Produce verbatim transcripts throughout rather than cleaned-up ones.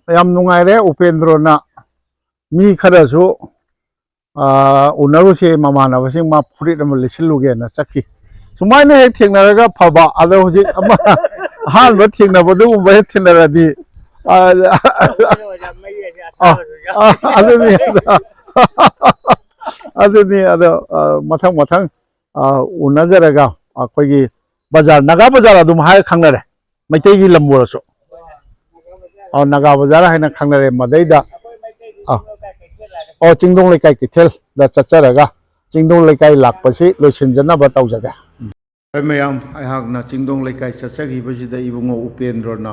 ꯌꯥꯝ ꯅꯨꯡꯉꯥꯏꯔꯦ꯫ ꯎꯄꯦꯟꯗ꯭ꯔꯣꯅ ꯃꯤ ꯈꯔꯁꯨ, ꯑ, ꯎꯅꯔꯨꯁꯦ, ꯃꯃꯥꯟꯅꯕꯁꯤꯡ, ꯃꯥ ꯐꯨꯔꯤꯠ ꯑꯃ ꯂꯤꯠꯁꯤꯜꯂꯨꯒꯦꯅ ꯆꯠꯈꯤ꯫ ꯁꯨꯃꯥꯏꯅ ꯍꯦꯛ ꯊꯦꯡꯅꯔꯒ ꯐꯕ, ꯑꯗꯣ ꯍꯧꯖꯤꯛ ꯑꯃ ꯑꯍꯥꯟꯕ ꯊꯦꯡꯅꯕ ꯑꯗꯨꯒꯨꯝꯕ ꯍꯦꯛ ꯊꯦꯡꯅꯔꯗꯤ, ꯑ, ꯑ, ꯑ, ꯑꯗꯨꯅꯤ, ꯑꯗꯨꯅꯤ꯫ ꯑꯗꯣ, ꯑ, ꯃꯊꯪ ꯃꯊꯪ, ꯑ, ꯎꯅꯖꯔꯒ ꯑꯩꯈꯣꯏꯒꯤ ꯕꯖꯥꯔ, ꯅꯥꯒꯥ ꯕꯖꯥꯔ ꯑꯗꯨꯝ ꯍꯥꯏꯔ ꯈꯪꯅꯔꯦ, ꯃꯩꯇꯩꯒꯤ ꯂꯝ ꯑꯣꯏꯔꯁꯨ꯫ ꯑ, ꯅꯥꯒꯥ ꯕꯖꯥꯔ ꯍꯥꯏꯅ ꯈꯪꯅꯔꯦ ꯃꯗꯩꯗ꯫ ꯑ, ꯑꯣ, ꯆꯤꯡꯗꯣꯡ ꯂꯩꯀꯥꯏ ꯀꯩꯊꯦꯜꯗ ꯆꯠꯆꯔꯒ ꯆꯤꯡꯗꯣꯡ ꯂꯩꯀꯥꯏ ꯂꯥꯛꯄꯁꯤ ꯂꯣꯏꯁꯤꯟꯖꯅꯕ ꯇꯧꯖꯒꯦ꯫ ꯍꯣꯏ ꯃꯌꯥꯝ, ꯑꯩꯍꯥꯛꯅ ꯆꯤꯡꯗꯣꯡ ꯂꯩꯀꯥꯏ ꯆꯠꯆꯈꯤꯕꯁꯤꯗ ꯏꯕꯨꯡꯉꯣ ꯎꯄꯦꯟꯗ꯭ꯔꯣꯅ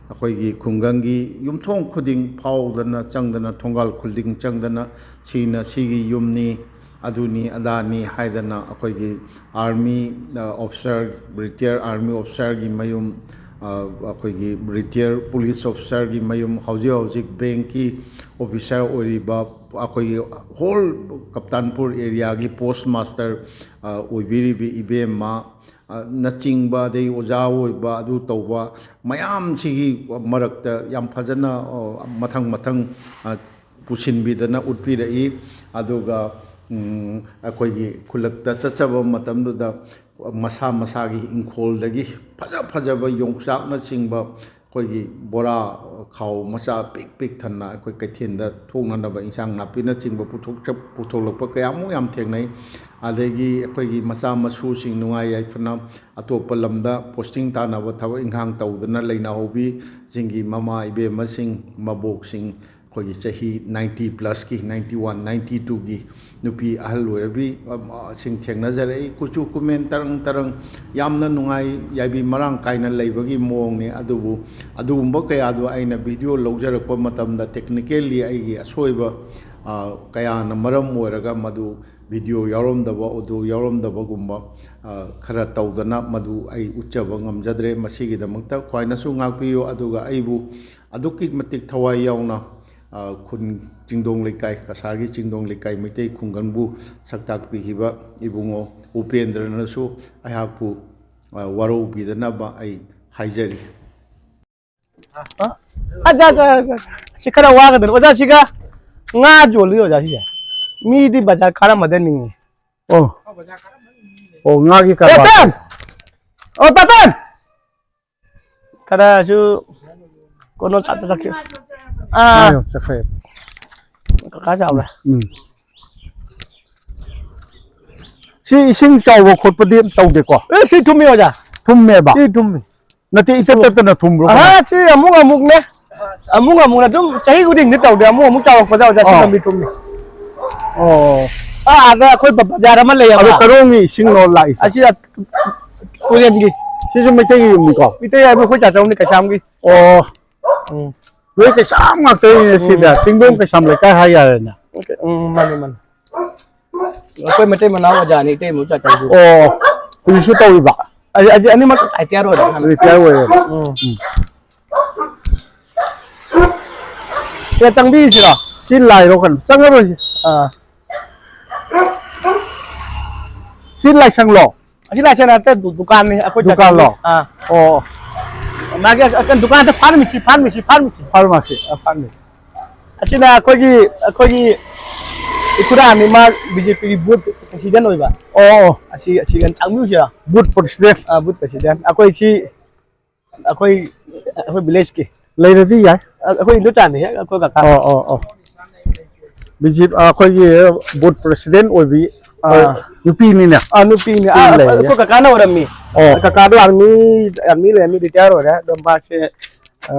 ꯑꯩꯈꯣꯏꯒꯤ ꯈꯨꯡꯒꯪꯒꯤ ꯌꯨꯝꯊꯣꯡ ꯈꯨꯗꯤꯡ ꯐꯥꯎꯗꯅ ꯆꯪꯗꯅ, ꯊꯣꯡꯒꯥꯜ ꯈꯨꯗꯤꯡ ꯆꯪꯗꯅ, ꯁꯤꯅ ꯁꯤꯒꯤ ꯌꯨꯝꯅꯤ, ꯑꯗꯨꯅꯤ ꯑꯗꯥꯅꯤ ꯍꯥꯏꯗꯅ, ꯑꯩꯈꯣꯏꯒꯤ ꯑꯥꯔꯃꯤ, ꯑ, ꯑꯣꯐꯤꯁꯥꯔ, ꯔꯤꯇꯤꯌꯔ ꯑꯥꯔꯃꯤ ꯑꯣꯐꯤꯁꯥꯔꯒꯤ ꯃꯌꯨꯝ, ꯑ, ꯑꯩꯈꯣꯏꯒꯤ ꯔꯤꯇꯤꯌꯔ ꯄꯨꯂꯤꯁ ꯑꯣꯐꯤꯁꯥꯔꯒꯤ ꯃꯌꯨꯝ, ꯍꯧꯖꯤꯛ ꯍꯧꯖꯤꯛ ꯕꯦꯡꯀꯤ ꯑꯣꯐꯤꯁꯥꯔ ꯑꯣꯏꯔꯤꯕ, ꯑꯩꯈꯣꯏꯒꯤ ꯍꯣꯜ ꯀꯞꯇꯥꯟꯄꯨꯔ ꯑꯦꯔꯤꯌꯥꯒꯤ ꯄꯣꯁ ꯃꯥꯁꯇꯔ, ꯑ, ꯑꯣꯏꯕꯤꯔꯤꯕ ꯏꯕꯦꯝꯃ, ꯑ, ꯅꯆꯤꯡꯕ, ꯑꯗꯩ ꯑꯣꯖꯥ ꯑꯣꯏꯕ, ꯑꯗꯨ ꯇꯧꯕ ꯃꯌꯥꯝꯁꯤꯒꯤ ꯃꯔꯛꯇ ꯌꯥꯝ ꯐꯖꯅ, ꯑ, ꯃꯊꯪ ꯃꯊꯪ, ꯑ, ꯄꯨꯁꯤꯟꯕꯤꯗꯅ ꯎꯠꯄꯤꯔꯛꯏ꯫ ꯑꯗꯨꯒ, ꯎꯝ, ꯑꯩꯈꯣꯏꯒꯤ ꯈꯨꯜꯂꯛꯇ ꯆꯠꯆꯕ ꯃꯇꯝꯗꯨꯗ ꯃꯁꯥ ꯃꯁꯥꯒꯤ ꯏꯪꯈꯣꯜꯗꯒꯤ ꯐꯖ ꯐꯖꯕ ꯌꯣꯡꯆꯥꯛꯅꯆꯤꯡꯕ, ꯑꯩꯈꯣꯏꯒꯤ ꯕꯣꯔꯥ, ꯈꯥꯎ ꯃꯆꯥ ꯄꯤꯛ ꯄꯤꯛ ꯊꯟꯅ ꯑꯩꯈꯣꯏ ꯀꯩꯊꯦꯜꯗ ꯊꯣꯛꯅꯅꯕ ꯏꯟꯁꯥꯡ ꯅꯥꯄꯤꯅꯆꯤꯡꯕ ꯄꯨꯊꯣꯛꯆ-, ꯄꯨꯊꯣꯛꯂꯛꯄ ꯀꯌꯥꯃꯨꯛ ꯌꯥꯝ ꯊꯦꯡꯅꯩ꯫ ꯑꯗꯒꯤ ꯑꯩꯈꯣꯏꯒꯤ ꯃꯆꯥ ꯃꯁꯨꯁꯤꯡ ꯅꯨꯡꯉꯥꯏ ꯌꯥꯏꯐꯅ ꯑꯇꯣꯞꯄ ꯂꯝꯗ ꯄꯣꯁꯇꯤꯡ ꯇꯥꯅꯕ ꯊꯕꯛ ꯏꯪꯈꯥꯡ ꯇꯧꯗꯅ ꯂꯩꯅꯍꯧꯕꯤꯁꯤꯡꯒꯤ ꯃꯃꯥ ꯏꯕꯦꯝꯃꯁꯤꯡ, ꯃꯕꯣꯛꯁꯤꯡ, ꯑꯩꯈꯣꯏꯒꯤ ꯆꯍꯤ ninety plusꯀꯤ, ninety one, ninety twoꯒꯤ ꯅꯨꯄꯤ ꯑꯍꯜ ꯑꯣꯏꯔꯕꯤ, ꯑ, ꯁꯤꯡ ꯊꯦꯡꯅꯖꯔꯛꯏ꯫ ꯀꯨꯆꯨ ꯀꯨꯃꯦꯟ ꯇꯔꯪ ꯇꯔꯪ, ꯌꯥꯝꯅ ꯅꯨꯡꯉꯥꯏ ꯌꯥꯏꯕꯤ ꯃꯔꯥꯡ ꯀꯥꯏꯅ ꯂꯩꯕꯒꯤ ꯃꯑꯣꯡꯅꯤ꯫ ꯑꯗꯨꯕꯨ ꯑꯗꯨꯒꯨꯝꯕ ꯀꯌꯥꯗꯣ ꯑꯩꯅ ꯚꯤꯗꯤꯑꯣ ꯂꯧꯖꯔꯛꯄ ꯃꯇꯝꯗ technically ꯑꯩꯒꯤ ꯑꯁꯣꯏꯕ, ꯑ, ꯀꯌꯥꯅ ꯃꯔꯝ ꯑꯣꯏꯔꯒ ꯃꯗꯨ ꯚꯤꯗꯤꯑꯣ ꯌꯥꯎꯔꯝꯗꯕ, ꯑꯣꯗꯤꯑꯣ ꯌꯥꯎꯔꯝꯗꯕꯒꯨꯝꯕ, ꯑ, ꯈꯔ ꯇꯧꯗꯅ ꯃꯗꯨ ꯑꯩ ꯎꯠꯆꯕ ꯉꯝꯖꯗ꯭ꯔꯦ꯫ ꯃꯁꯤꯒꯤꯗꯃꯛꯇ ꯈ꯭ꯋꯥꯏꯅꯁꯨ ꯉꯥꯛꯄꯤꯌꯨ꯫ ꯑꯗꯨꯒ ꯑꯩꯕꯨ ꯑꯗꯨꯛꯀꯤ ꯃꯇꯤꯛ ꯊꯋꯥꯏ ꯌꯥꯎꯅ, ꯑ, ꯈꯨꯟ ꯆꯤꯡꯗꯣꯡ ꯂꯩꯀꯥꯏ, ꯀꯁꯥꯔꯒꯤ ꯆꯤꯡꯗꯣꯡ ꯂꯩꯀꯥꯏ ꯃꯩꯇꯩ ꯈꯨꯡꯒꯪꯕꯨ ꯁꯛ ꯇꯥꯛꯄꯤꯈꯤꯕ ꯏꯕꯨꯡꯉꯣ ꯎꯄꯦꯟꯗ꯭ꯔꯅꯁꯨ ꯑꯩꯍꯥꯛꯄꯨ, ꯑ, ꯋꯥꯔꯧꯕꯤꯗꯅꯕ ꯑꯩ ꯍꯥꯏꯖꯔꯤ꯫ ꯑꯠꯆꯥ, ꯑꯠꯆꯥ, ꯑꯠꯆꯥ꯫ ꯁꯤ ꯈꯔ ꯋꯥꯒꯗꯅꯤ꯫ ꯑꯣꯖꯥ, ꯁꯤꯒ ꯉꯥ ꯌꯣꯜꯂꯤ ꯑꯣꯖꯥ ꯁꯤꯁꯦ꯫ ꯃꯤꯗꯤ ꯕꯖꯥꯔ ꯀꯥꯔꯝꯃꯗ ꯅꯤꯡꯉꯤ꯫ ꯑꯣ꯫ ꯑꯣ, ꯉꯥꯒꯤ ꯀꯔꯕꯥꯔ꯫ ꯄꯥꯇꯟ! ꯑꯣ, ꯄꯥꯇꯟ! ꯈꯔꯁꯨ ꯀꯩꯅꯣ ꯆꯠ-, ꯆꯠ-, ꯆꯠꯈꯤ꯫ ꯑꯥ꯫ ꯉꯥ ꯌꯣꯟ ꯆꯠꯈ꯭ꯔꯦ꯫ ꯀꯀꯥ ꯆꯥꯎꯔꯦ꯫ ꯎꯝ꯫ ꯁꯤ ꯏꯁꯤꯡ ꯆꯥꯎꯕ ꯈꯣꯠꯄꯗꯤ ꯇꯧꯗꯦꯀꯣ? ꯑꯦ, ꯁꯤ ꯊꯨꯝꯃꯤ ꯑꯣꯖꯥ꯫ ꯊꯨꯝꯃꯦꯕ? ꯁꯤ ꯊꯨꯝꯃꯤ꯫ ꯅꯠꯇꯦ, ꯏꯇꯠ ꯇꯠꯇꯅ ꯊꯨꯝꯕ꯭ꯔꯣ ꯀꯃꯥꯏ? ꯑꯍꯥ, ꯁꯤ ꯑꯃꯨꯛ ꯑꯃꯨꯛꯅꯦ꯫ ꯑꯃꯨꯛ ꯑꯃꯨꯛꯅ ꯑꯗꯨꯝ ꯆꯍꯤ ꯈꯨꯗꯤꯡꯗꯤ ꯇꯧꯗꯦ, ꯑꯃꯨꯛ ꯑꯃꯨꯛ ꯆꯥꯎꯔꯛꯄꯗ ꯑꯣꯖꯥ ꯁꯤ ꯑꯣ꯫ ꯂꯝꯕꯤ ꯊꯨꯝꯃꯤ꯫ ꯑꯣ꯫ ꯑꯥ, ꯑꯥꯗ ꯑꯩꯈꯣꯏ ꯕ-, ꯕꯖꯥꯔ ꯑꯃ ꯂꯩꯌꯦꯕ꯫ ꯑꯗꯣ ꯀꯔꯣꯝꯒꯤ ꯏꯁꯤꯡꯅꯣ ꯂꯥꯛꯏꯁꯦ? ꯑꯁꯤ ꯇꯨꯔꯦꯟꯒꯤ꯫ ꯁꯤꯁꯨ ꯃꯩꯇꯩꯒꯤ ꯌꯨꯝꯅꯤꯀꯣ? ꯃꯩꯇꯩ ꯍꯥꯏꯕ ꯑꯩꯈꯣꯏ ꯆꯥꯆꯧꯅꯤ ꯀꯩꯁꯥꯝꯒꯤ꯫ ꯑꯣ꯫ ꯎꯝ꯫ ꯅꯣꯏ ꯀꯩꯁꯥꯝ ꯉꯥꯛꯇꯅꯤꯅꯦ ꯁꯤꯗ, ꯎꯝ꯫ ꯆꯤꯡꯗꯣꯡ ꯀꯩꯁꯥꯝ ꯂꯩꯀꯥꯏ ꯍꯥꯏ ꯌꯥꯔꯦꯅꯦ꯫ ꯎꯝ, ꯃꯥꯅꯤ, ꯃꯥꯅꯤ꯫ ꯑꯩꯈꯣꯏ ꯃꯩꯇꯩ ꯃꯅꯥꯎ ꯑꯣꯖꯥꯅꯤ, ꯏꯇꯩꯃ ꯆꯥꯆꯧꯁꯨ꯫ ꯑꯣ, ꯍꯧꯖꯤꯛꯁꯨ ꯇꯧꯔꯤꯕ? ꯑꯩ, ꯑꯩ ꯑꯅꯤꯃꯛ ꯔꯤꯇꯥꯌꯔ ꯑꯣꯏꯔꯦ꯫ ꯔꯤꯇꯥꯌꯔ ꯑꯣꯏꯔꯦ꯫ ꯎꯝ꯫ ꯎꯝ꯫ ꯁꯤꯗ ꯆꯪꯕꯤꯁꯤꯔꯣ? ꯁꯤ ꯂꯥꯏꯔꯣ ꯀꯩꯅꯣ? ꯆꯪꯉꯔꯣꯏꯁꯤ꯫ ꯑꯥ꯫ ꯁꯤ ꯂꯥꯏꯁꯪꯂꯣ? ꯑꯁꯤ ꯂꯥꯏꯁꯪ ꯅꯠꯇꯦ, ꯗꯨ-, ꯗꯨꯀꯥꯟꯅꯤ ꯑꯩꯈꯣꯏ ꯗꯨꯀꯥꯟꯂꯣ? ꯆꯥꯆꯧꯒꯤ꯫ ꯑꯥ꯫ ꯑꯣ꯫ ꯃꯥꯒꯤ ꯑ-, ꯑ-, ꯗꯨꯀꯥꯟꯗ ꯐꯥꯔꯃꯥꯁꯤ, ꯐꯥꯔꯃꯥꯁꯤ, ꯐꯥꯔꯃꯥꯁꯤ꯫ ꯐꯥꯔꯃꯥꯁꯤ꯫ ꯑ, ꯐꯥꯔꯃꯥꯁꯤ꯫ ꯑꯁꯤꯅ ꯑꯩꯈꯣꯏꯒꯤ, ꯑꯩꯈꯣꯏꯒꯤ ꯏꯈꯨꯔꯥꯅꯤ, ꯃꯥ ꯕꯤ ꯖꯦ ꯄꯤꯒꯤ ꯕꯨꯠ ꯄ꯭ꯔꯁꯤꯗꯦꯟ ꯑꯣꯏꯕ꯫ ꯑꯣ, ꯑꯣ꯫ ꯑꯁꯤ, ꯑꯁꯤꯒ ꯆꯪꯕꯤꯔꯨꯁꯤꯔꯥ? ꯕꯨꯠ ꯄ꯭ꯔꯁꯤꯗꯦꯟ꯫ ꯑ, ꯕꯨꯠ ꯄ꯭ꯔꯁꯤꯗꯦꯟ꯫ ꯑꯩꯈꯣꯏ ꯁꯤ, ꯑꯩꯈꯣꯏ, ꯑꯩꯈꯣꯏ ꯚꯤꯂꯦꯖꯀꯤ꯫ ꯂꯩꯔꯗꯤ ꯌꯥꯏ꯫ ꯑ, ꯑꯩꯈꯣꯏ ꯏꯟꯗꯣꯆꯥꯅꯤ ꯍꯦꯛ, ꯑꯩꯈꯣꯏ ꯀꯀꯥ꯫ ꯑꯣ, ꯑꯣ, ꯑꯣ꯫ ꯕꯤ ꯖꯦ ꯄꯤ, ꯑꯩꯈꯣꯏꯒꯤ ꯕꯨꯠ ꯄ꯭ꯔꯁꯤꯗꯦꯟ ꯑꯣꯏꯕꯤ, ꯑ, ꯑꯥ꯫ ꯅꯨꯄꯤꯅꯤꯅꯦ꯫ ꯑ, ꯅꯨꯄꯤꯅꯤ꯫ ꯅꯨꯄꯤ ꯑ, ꯂꯩꯌꯦ꯫ ꯑꯩꯈꯣꯏ ꯀꯀꯥꯅ ꯑꯣꯏꯔꯝꯃꯤ꯫ ꯑꯣ꯫ ꯀꯀꯥꯗꯣ ꯑꯥꯔꯃꯤ, ꯑꯥꯔꯃꯤ ꯂꯩꯔꯝꯃꯤ, ꯔꯤꯇꯥꯌꯔ ꯑꯣꯏꯔꯦ꯫ ꯑꯗꯣ ꯃꯥꯁꯦ, ꯑ,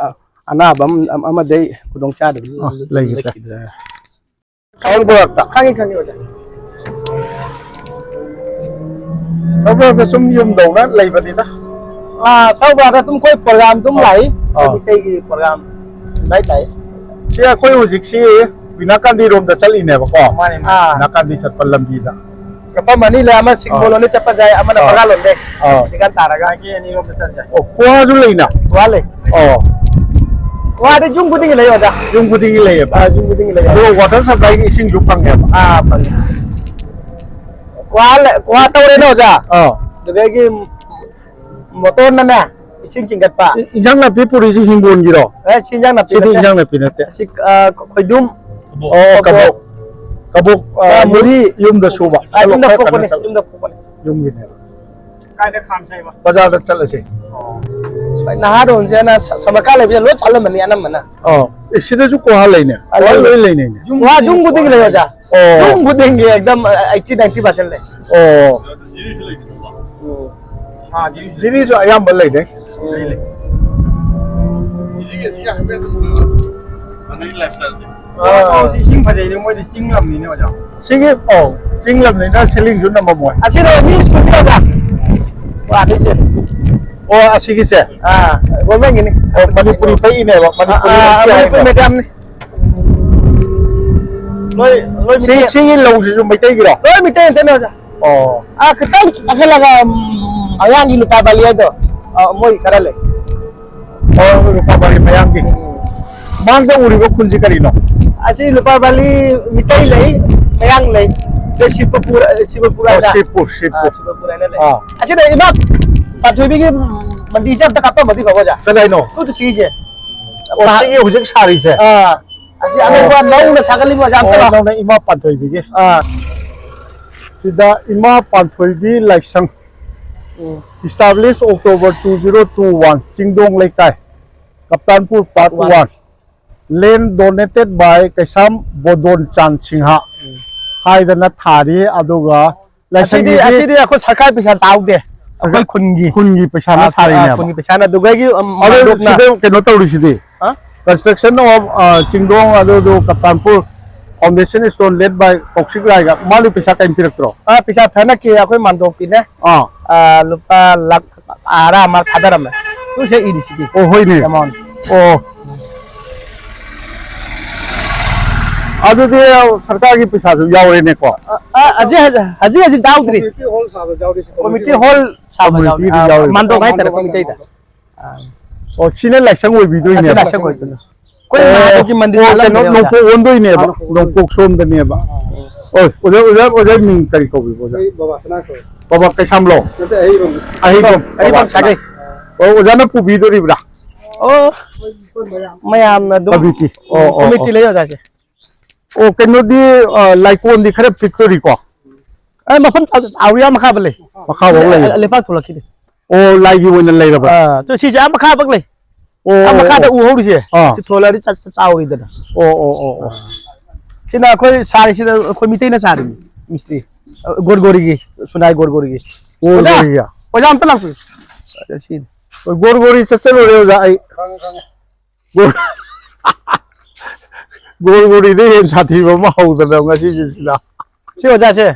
ꯑ, ꯑꯅꯥꯕ ꯑꯃ, ꯑꯃꯗꯩ ꯈꯨꯗꯣꯡ ꯆꯥꯗꯕ ꯑ, ꯂꯩꯈꯤꯗ꯭ꯔꯦ꯫ ꯂꯩꯈꯤꯗ꯭ꯔꯦ꯫ ꯁꯥꯎꯠ ꯕ꯭ꯂꯣꯛꯇ꯫ ꯈꯪꯉꯤ, ꯈꯪꯉꯤ, ꯑꯣꯖꯥ꯫ ꯁꯥꯎꯠ ꯕ꯭ꯂꯣꯛꯇ ꯁꯨꯝ ꯌꯨꯝꯗꯧꯅ ꯂꯩꯕꯅꯤꯗ꯫ ꯑꯥ, ꯁꯥꯎꯠ ꯕ꯭ꯂꯣꯛꯇ ꯑꯗꯨꯝ ꯑꯩꯈꯣꯏ ꯄ꯭ꯔꯣꯒ꯭ꯔꯥꯝ ꯑꯗꯨꯝ ꯑꯥ꯫ ꯂꯥꯛꯏ꯫ ꯑꯩꯈꯣꯏ ꯑꯥ꯫ ꯃꯤꯇꯩꯒꯤ ꯄ꯭ꯔꯣꯒ꯭ꯔꯥꯝ ꯏꯟꯚꯥꯏꯠ ꯂꯥꯛꯏ꯫ ꯁꯤ ꯑꯩꯈꯣꯏ ꯍꯧꯖꯤꯛꯁꯤ ꯕꯤꯅꯥꯀꯥꯟꯗꯤ ꯔꯣꯝꯗ ꯆꯠꯂꯤꯅꯦꯕꯀꯣ꯫ ꯃꯥꯅꯦ, ꯃꯥꯅꯦ꯫ ꯑꯥ꯫ ꯕꯤꯅꯥꯀꯥꯟꯗꯤ ꯆꯠꯄ ꯂꯝꯕꯤꯗ꯫ ꯃꯐꯝ ꯑꯅꯤ ꯂꯩ, ꯑꯃ ꯑꯥ꯫ ꯁꯤꯡꯕꯣꯂꯣꯝꯗ ꯆꯠꯄ ꯌꯥꯏ, ꯑꯃꯅ ꯑꯥ꯫ ꯕꯒꯥꯂꯣꯝꯗ꯫ ꯑꯥ꯫ ꯁꯤꯀꯥꯟ ꯇꯥꯔꯒ꯫ ꯑꯣ, ꯀ꯭ꯋꯥꯁꯨ ꯂꯩꯅ? ꯀ꯭ꯋꯥ ꯂꯩ꯫ ꯑꯣ꯫ ꯀ꯭ꯋꯥꯗꯤ ꯌꯨꯝ ꯈꯨꯗꯤꯡꯒꯤ ꯂꯩ, ꯑꯣꯖꯥ꯫ ꯌꯨꯝ ꯈꯨꯗꯤꯡꯒꯤ ꯂꯩꯌꯦꯕ? ꯑꯥ, ꯌꯨꯝ ꯈꯨꯗꯤꯡꯒꯤ ꯂꯩ꯫ ꯑꯗꯣ ꯋꯥꯇꯔ ꯁꯄ꯭ꯂꯥꯏꯒꯤ ꯏꯁꯤꯡꯁꯨ ꯐꯪꯉꯦꯕ? ꯑꯥ, ꯐꯪꯉꯦ꯫ ꯀ꯭ꯋꯥ ꯂꯩ, ꯀ꯭ꯋꯥ ꯇꯧꯔꯦꯅꯦ, ꯑꯣꯖꯥ꯫ ꯑꯥ꯫ ꯑꯗꯨꯗꯒꯤ ꯃꯣꯇꯣꯔꯅꯅꯦ, ꯏꯁꯤꯡ ꯆꯤꯡꯈꯠꯄ꯫ ꯏ-, ꯏꯟꯖꯥꯡ ꯅꯥꯄꯤ ꯄꯨꯔꯤꯁꯤ ꯍꯤꯡꯒꯣꯜꯒꯤꯔꯣ? ꯑꯦ, ꯁꯤ ꯏꯟꯖꯥꯡ ꯅꯥꯄꯤ ꯁꯤꯗꯤ ꯅꯠꯇꯦ꯫ ꯏꯟꯖꯥꯡ ꯅꯥꯄꯤ ꯅꯠꯇꯦ꯫ ꯁꯤ, ꯑ, ꯈꯣꯏꯗꯨꯝ꯫ ꯑꯣ, ꯀꯕꯣꯛ꯫ ꯀꯕꯣꯛ꯫ ꯀꯕꯣꯛ, ꯑ, ꯑ, ꯃꯨꯔꯤ꯫ ꯌꯨꯝꯗ ꯁꯨꯕ꯫ ꯑ, ꯌꯨꯝꯗ ꯈꯔ ꯐꯨꯛꯄꯅꯦ, ꯀꯟꯅ ꯆꯠꯂꯨ꯫ ꯌꯨꯝꯗ ꯐꯨꯛꯄꯅꯦ꯫ ꯌꯨꯝꯒꯤꯅꯦꯕ꯫ ꯀꯥꯏꯗ ꯈꯥꯝꯁꯦ ꯍꯥꯏꯕ? ꯕꯖꯥꯔꯗ ꯆꯠꯂꯁꯦ꯫ ꯑꯣ꯫ ꯁ꯭ꯋꯥꯏ ꯅꯍꯥꯔꯣꯟꯁꯦ ꯑꯅ ꯁ-, ꯁꯃꯔ ꯀꯥ ꯂꯩꯕꯁꯦ ꯂꯣꯏ ꯆꯠꯂꯝꯃꯅꯤ ꯑꯅꯝꯕꯅ꯫ ꯑꯣ꯫ ꯑꯦ, ꯁꯤꯗꯁꯨ ꯀꯣꯍꯥ ꯂꯩꯅꯦ꯫ ꯑ, ꯀꯣꯍꯥ ꯂꯩ꯫ ꯂꯣꯏ ꯂꯩꯅꯩꯅꯦ꯫ ꯌꯨꯝ ꯋꯥ ꯌꯨꯝ ꯈꯨꯗꯤꯡꯒꯤ ꯂꯩ, ꯑꯣꯖꯥ꯫ ꯑꯣ꯫ ꯌꯨꯝ ꯈꯨꯗꯤꯡꯒꯤ ꯑꯦꯛꯗꯝ, ꯑ, ꯑꯩꯠꯇꯤ ꯅꯥꯏꯟꯇꯤ ꯄꯥꯔꯁꯦꯟ ꯂꯩ꯫ ꯑꯣ꯫ ꯎꯝ꯫ ꯖꯤꯔꯤꯁꯨ ꯂꯩꯇꯦ꯫ ꯖꯤꯔꯤꯁꯨ ꯑꯌꯥꯝꯕ ꯂꯩꯅꯩ꯫ ꯂꯩ, ꯂꯩ꯫ ꯖꯤꯔꯤꯒ ꯁꯤꯒ ꯍꯥꯏꯐꯦꯠ ꯑꯗꯨꯝ ꯃꯥꯟꯅꯩ ꯂꯥꯏꯐ ꯁ꯭ꯇꯥꯏꯜꯁꯦ꯫ ꯑꯥ꯫ ꯁꯤ ꯏꯁꯤꯡ ꯐꯖꯩꯅꯦ, ꯃꯣꯏꯗꯤ ꯆꯤꯡ ꯂꯝꯅꯤꯅꯦ ꯑꯣꯖꯥ꯫ ꯁꯤꯒꯤ, ꯑꯧ, ꯆꯤꯡ ꯂꯝꯅꯤꯅ ꯁꯤꯂꯤꯡꯁꯨ ꯅꯝꯃꯝꯃꯣꯏ꯫ ꯑꯁꯤꯗ ꯃꯤ ꯁ꯭ꯀꯨꯜꯒꯤ ꯑꯣꯖꯥ꯫ ꯋꯥꯗꯣꯏꯁꯦ꯫ ꯑꯣ, ꯑꯁꯤꯒꯤꯁꯦ? ꯑꯥ, ꯒꯣꯔꯃꯦꯟꯒꯤꯅꯤ꯫ ꯑꯣ, ꯃꯅꯤꯄꯨꯔꯤ ꯐꯩꯅꯦꯕ, ꯃꯅꯤꯄꯨꯔꯤ ꯑꯥ, ꯑꯥ, ꯐꯤ ꯃꯅꯤꯄꯨꯔꯤ ꯍꯥꯏꯅꯦꯕ꯫ ꯃꯦꯗꯤꯌꯝꯅꯤ꯫ ꯂꯣꯏ, ꯂꯣꯏ ꯁꯤ, ꯃꯤꯇꯩ꯫ ꯁꯤꯒꯤ ꯂꯧꯁꯤꯁꯨ ꯃꯩꯇꯩꯒꯤꯔꯣ? ꯂꯣꯏ ꯃꯤꯇꯩ ꯉꯥꯛꯇꯅꯦ ꯑꯣꯖꯥ꯫ ꯑꯣ꯫ ꯑꯥ, ꯈꯤꯇꯪ ꯆꯪꯁꯤꯜꯂꯒ, ꯎꯝ, ꯃꯌꯥꯡꯒꯤ ꯂꯨꯄꯥ ꯕꯥꯂꯤ ꯍꯥꯏꯗꯣ, ꯑꯥ, ꯃꯣꯏ ꯈꯔ ꯂꯩ꯫ ꯑꯣ, ꯂꯨꯄꯥ ꯕꯥꯂꯤ ꯃꯌꯥꯡꯒꯤ꯫ ꯎꯝ꯫ ꯃꯥꯡꯗ ꯎꯔꯤꯕ ꯈꯨꯟꯁꯤ ꯀꯔꯤꯅꯣ? ꯑꯁꯤ ꯂꯨꯄꯥ ꯕꯥꯂꯤ ꯃꯤꯇꯩ ꯂꯩ, ꯃꯌꯥꯡ ꯂꯩ, ꯑꯗꯩ ꯁꯤꯕꯄꯨꯔ, ꯁꯤꯕꯄꯨꯔ ꯑꯣ, ꯍꯥꯏꯅ꯫ ꯁꯤꯕꯄꯨꯔ, ꯁꯤꯕꯄꯨꯔ꯫ ꯑꯥ, ꯁꯤꯕꯄꯨꯔ ꯍꯥꯏꯅ ꯂꯩ꯫ ꯑꯥ꯫ ꯑꯁꯤꯗ ꯏꯃꯥ ꯄꯥꯟꯊꯣꯏꯕꯤꯒꯤ, ꯎꯝ, ꯃꯟꯗꯤꯔꯁꯦ ꯑꯝꯇ ꯀꯥꯞꯄꯝꯃꯗꯤ ꯐꯕ, ꯑꯣꯖꯥ꯫ ꯀꯗꯥꯏꯅꯣ? ꯇꯨ, ꯇꯨ ꯁꯤꯒꯤꯁꯦ꯫ ꯑꯣ, ꯁꯤꯒꯤ ꯍꯧꯖꯤꯛ ꯁꯥꯔꯤꯁꯦ? ꯑꯥ꯫ ꯑꯁꯤ ꯑꯅꯧꯕ ꯅꯧꯅ ꯁꯥꯒꯠꯂꯤꯕ ꯑꯣꯖꯥ ꯑꯝꯇ ꯑꯣ, ꯂꯥꯛꯑꯣ꯫ ꯅꯧꯅ ꯏꯃꯥ ꯄꯥꯟꯊꯣꯏꯕꯤꯒꯤ꯫ ꯑꯥ꯫ ꯁꯤꯗ ꯏꯃꯥ ꯄꯥꯟꯊꯣꯏꯕꯤ ꯂꯥꯏꯁꯪ꯫ ꯎꯝ꯫ Established October two zero two one, ꯆꯤꯡꯗꯣꯡ ꯂꯩꯀꯥꯏ, ꯀꯞꯇꯥꯟꯄꯨꯔ, Part One꯫ Land donated by ꯀꯩꯁꯥꯝ ꯕꯣꯗꯣꯟ ꯆꯥꯟ ꯁꯤꯡꯍ ꯎꯝ꯫ ꯍꯥꯏꯗꯅ ꯊꯥꯔꯤ꯫ ꯑꯗꯨꯒ ꯑꯁꯤꯗꯤ, ꯂꯥꯏꯁꯪꯒꯤꯗꯤ ꯑꯁꯤꯗꯤ ꯑꯩꯈꯣꯏ ꯁꯔꯀꯥꯔ ꯄꯩꯁꯥ ꯇꯥꯍꯧꯗꯦ꯫ ꯑꯩꯈꯣꯏ ꯈꯨꯟꯒꯤ꯫ ꯈꯨꯟꯒꯤ ꯄꯩꯁꯥꯅ ꯑꯥ, ꯑꯥ, ꯁꯥꯔꯤꯅꯦꯕ꯫ ꯈꯨꯟꯒꯤ ꯄꯩꯁꯥꯅ꯫ ꯑꯗꯨꯒ ꯑꯩꯒꯤ, ꯑꯝ, ꯑꯗꯣ ꯃꯥꯟꯗꯣꯞꯅ ꯁꯤꯗ ꯀꯩꯅꯣ ꯇꯧꯔꯤꯁꯤꯗꯤ? ꯍꯥ? Construction of, ꯑ, ꯆꯤꯡꯗꯣꯡ ꯑꯗꯨꯗꯨ ꯀꯞꯇꯥꯟꯄꯨꯔ foundation stone laid by ꯀꯧꯁꯤꯛ ꯂꯥꯏꯒ ꯃꯥꯗꯤ ꯄꯩꯁꯥ ꯀꯔꯤꯝ ꯄꯤꯔꯛꯇ꯭ꯔꯣ? ꯑꯥ, ꯄꯩꯁꯥ ꯊꯥꯅꯈꯤ ꯑꯩꯈꯣꯏ ꯃꯥꯟꯗꯣꯞꯀꯤꯅꯦ꯫ ꯑꯥ꯫ ꯑꯥ, ꯂꯨꯄꯥ ꯂꯥꯈ ꯇꯔꯥ ꯑꯃ ꯊꯥꯗꯔꯝꯃꯦ꯫ ꯇꯨ ꯁꯦ ꯏꯔꯤꯁꯤꯗꯤ꯫ ꯑꯣ, ꯍꯣꯏꯅꯦ꯫ Amount꯫ ꯑꯣ꯫ ꯑꯗꯨꯗꯤ ꯁꯔꯀꯥꯔꯒꯤ ꯄꯩꯁꯥꯁꯨ ꯌꯥꯎꯔꯦꯅꯦꯀꯣ? ꯑ, ꯑ, ꯍꯧꯖꯤꯛ, ꯍꯧꯖꯤꯛ, ꯍꯧꯖꯤꯛ ꯇꯥꯍꯧꯗ꯭ꯔꯤ꯫ Community hall ꯁꯥꯕ ꯌꯥꯎꯔꯤ꯫ Community hall ꯁꯥꯕ ꯌꯥꯎꯔꯤ꯫ Communityꯒꯤ ꯑ, ꯌꯥꯎꯔꯤꯕ꯫ ꯃꯥꯟꯗꯣꯞ ꯍꯥꯏꯇꯥꯔꯦ, communityꯗ꯫ ꯑ꯫ ꯑꯣ, ꯁꯤꯅ ꯂꯥꯏꯁꯪ ꯑꯣꯏꯕꯤꯗꯣꯏꯅꯦꯕ? ꯑꯁꯤ ꯂꯥꯏꯁꯪ ꯑꯣꯏꯗꯣꯏꯅꯦ꯫ ꯑꯩꯈꯣꯏ ꯑꯣ, ꯃꯍꯥꯗꯦꯕꯀꯤ ꯃꯟꯗꯤꯔ ꯑꯣ, ꯀꯩꯅꯣ, ꯁꯥꯍꯜꯂꯝꯗ꯭ꯔꯦ ꯍꯥꯏꯕ꯫ ꯅꯣꯡꯄꯣꯛ ꯑꯣꯟꯗꯣꯏꯅꯦꯕ? ꯑꯥ, ꯅꯣꯡꯄꯣꯛ꯫ ꯅꯣꯡꯄꯣꯛ ꯁꯣꯝꯗꯅꯦꯕ꯫ ꯑꯣ꯫ ꯑꯣ, ꯑꯣꯖꯥ, ꯑꯣꯖꯥ ꯃꯤꯡ ꯀꯔꯤ ꯀꯧꯕꯤꯕ, ꯑꯣꯖꯥ? ꯑꯩ ꯕꯕꯥ ꯁꯅꯥꯊꯣꯏ꯫ ꯕꯕꯥ ꯀꯩꯁꯥꯝꯂꯣ? ꯅꯠꯇꯦ, ꯑꯍꯩꯕꯝ꯫ ꯑꯍꯩꯕꯝ ꯕꯕꯥ ꯁꯅꯥ꯫ ꯁꯥꯒꯩ꯫ ꯑꯣ, ꯑꯣꯖꯥꯅ ꯄꯨꯕꯤꯗꯣꯔꯤꯕ꯭ꯔꯥ? ꯑꯣ, ꯃꯌꯥꯝꯅ ꯑꯗꯨꯝ ꯀꯃꯤꯇꯤ꯫ ꯑꯣ, ꯑꯣ, ꯀꯃꯤꯇꯤ ꯑꯣ꯫ ꯂꯩ ꯑꯣꯖꯥꯁꯦ꯫ ꯑꯣ, ꯀꯩꯅꯣꯗꯤ, ꯑ, ꯂꯥꯏꯀꯣꯟꯗꯤ ꯈꯔ ꯄꯤꯛꯇꯣꯔꯤꯀꯣ? ꯑꯦ, ꯃꯐꯝ ꯆꯥꯎ-, ꯆꯥꯎꯔꯤ, ꯑꯥ ꯃꯈꯥꯗ ꯂꯩ꯫ ꯃꯈꯥꯐꯥꯎ ꯂꯩ꯫ ꯑ, ꯂꯩꯄꯥꯛ ꯊꯣꯛꯂꯛꯈꯤꯅꯤ꯫ ꯑꯣ, ꯂꯥꯏꯒꯤ ꯑꯣꯏꯅ ꯂꯩꯔꯕ꯭ꯔꯥ? ꯑꯥ, ꯇꯨ ꯁꯤꯁꯦ ꯑꯥ ꯃꯈꯥ ꯄꯛ ꯂꯩ꯫ ꯑꯣ, ꯑꯥ ꯃꯈꯥꯗ ꯑꯣ꯫ ꯎ ꯍꯧꯔꯤꯁꯦ, ꯑꯥ꯫ ꯁꯤ ꯊꯣꯂꯛꯑꯗꯤ ꯆꯥ-, ꯆꯥ-, ꯆꯥꯎꯔꯤꯗꯅ꯫ ꯑꯣ, ꯑꯣ, ꯑꯣ, ꯑꯣ꯫ ꯁꯤꯅ ꯑꯩꯈꯣꯏ ꯁꯥꯔꯤꯁꯤꯗ ꯑꯩꯈꯣꯏ ꯃꯤꯇꯩꯅ ꯁꯥꯔꯤꯅꯤ, ꯃꯤꯁꯇ꯭ꯔꯤ꯫ ꯑ, ꯒꯣꯔꯒꯣꯔꯤꯒꯤ, ꯁꯨꯅꯥꯏ ꯒꯣꯔꯒꯣꯔꯤꯒꯤ꯫ ꯑꯣꯖꯥ, ꯒꯣꯔꯒꯣꯔꯤꯒꯤ꯫ ꯑꯣꯖꯥ ꯑꯝꯇ ꯂꯥꯛꯄꯤꯌꯨ꯫ ꯁꯤꯅꯤ꯫ ꯍꯣꯏ, ꯒꯣꯔꯒꯣꯔꯤ ꯆꯠꯆꯔꯨꯔꯦ ꯑꯣꯖꯥ ꯑꯩ꯫ ꯈꯪꯉꯦ, ꯈꯪꯉꯦ꯫ ꯒꯣꯔ-, ꯒꯣꯔꯒꯣꯔꯤꯗꯩ ꯍꯦꯟꯅ ꯁꯥꯊꯤꯕ ꯑꯃ ꯍꯧꯗꯅ ꯉꯁꯤꯁꯤꯁꯤꯗ꯫ ꯁꯤ ꯑꯣꯖꯥꯁꯦ?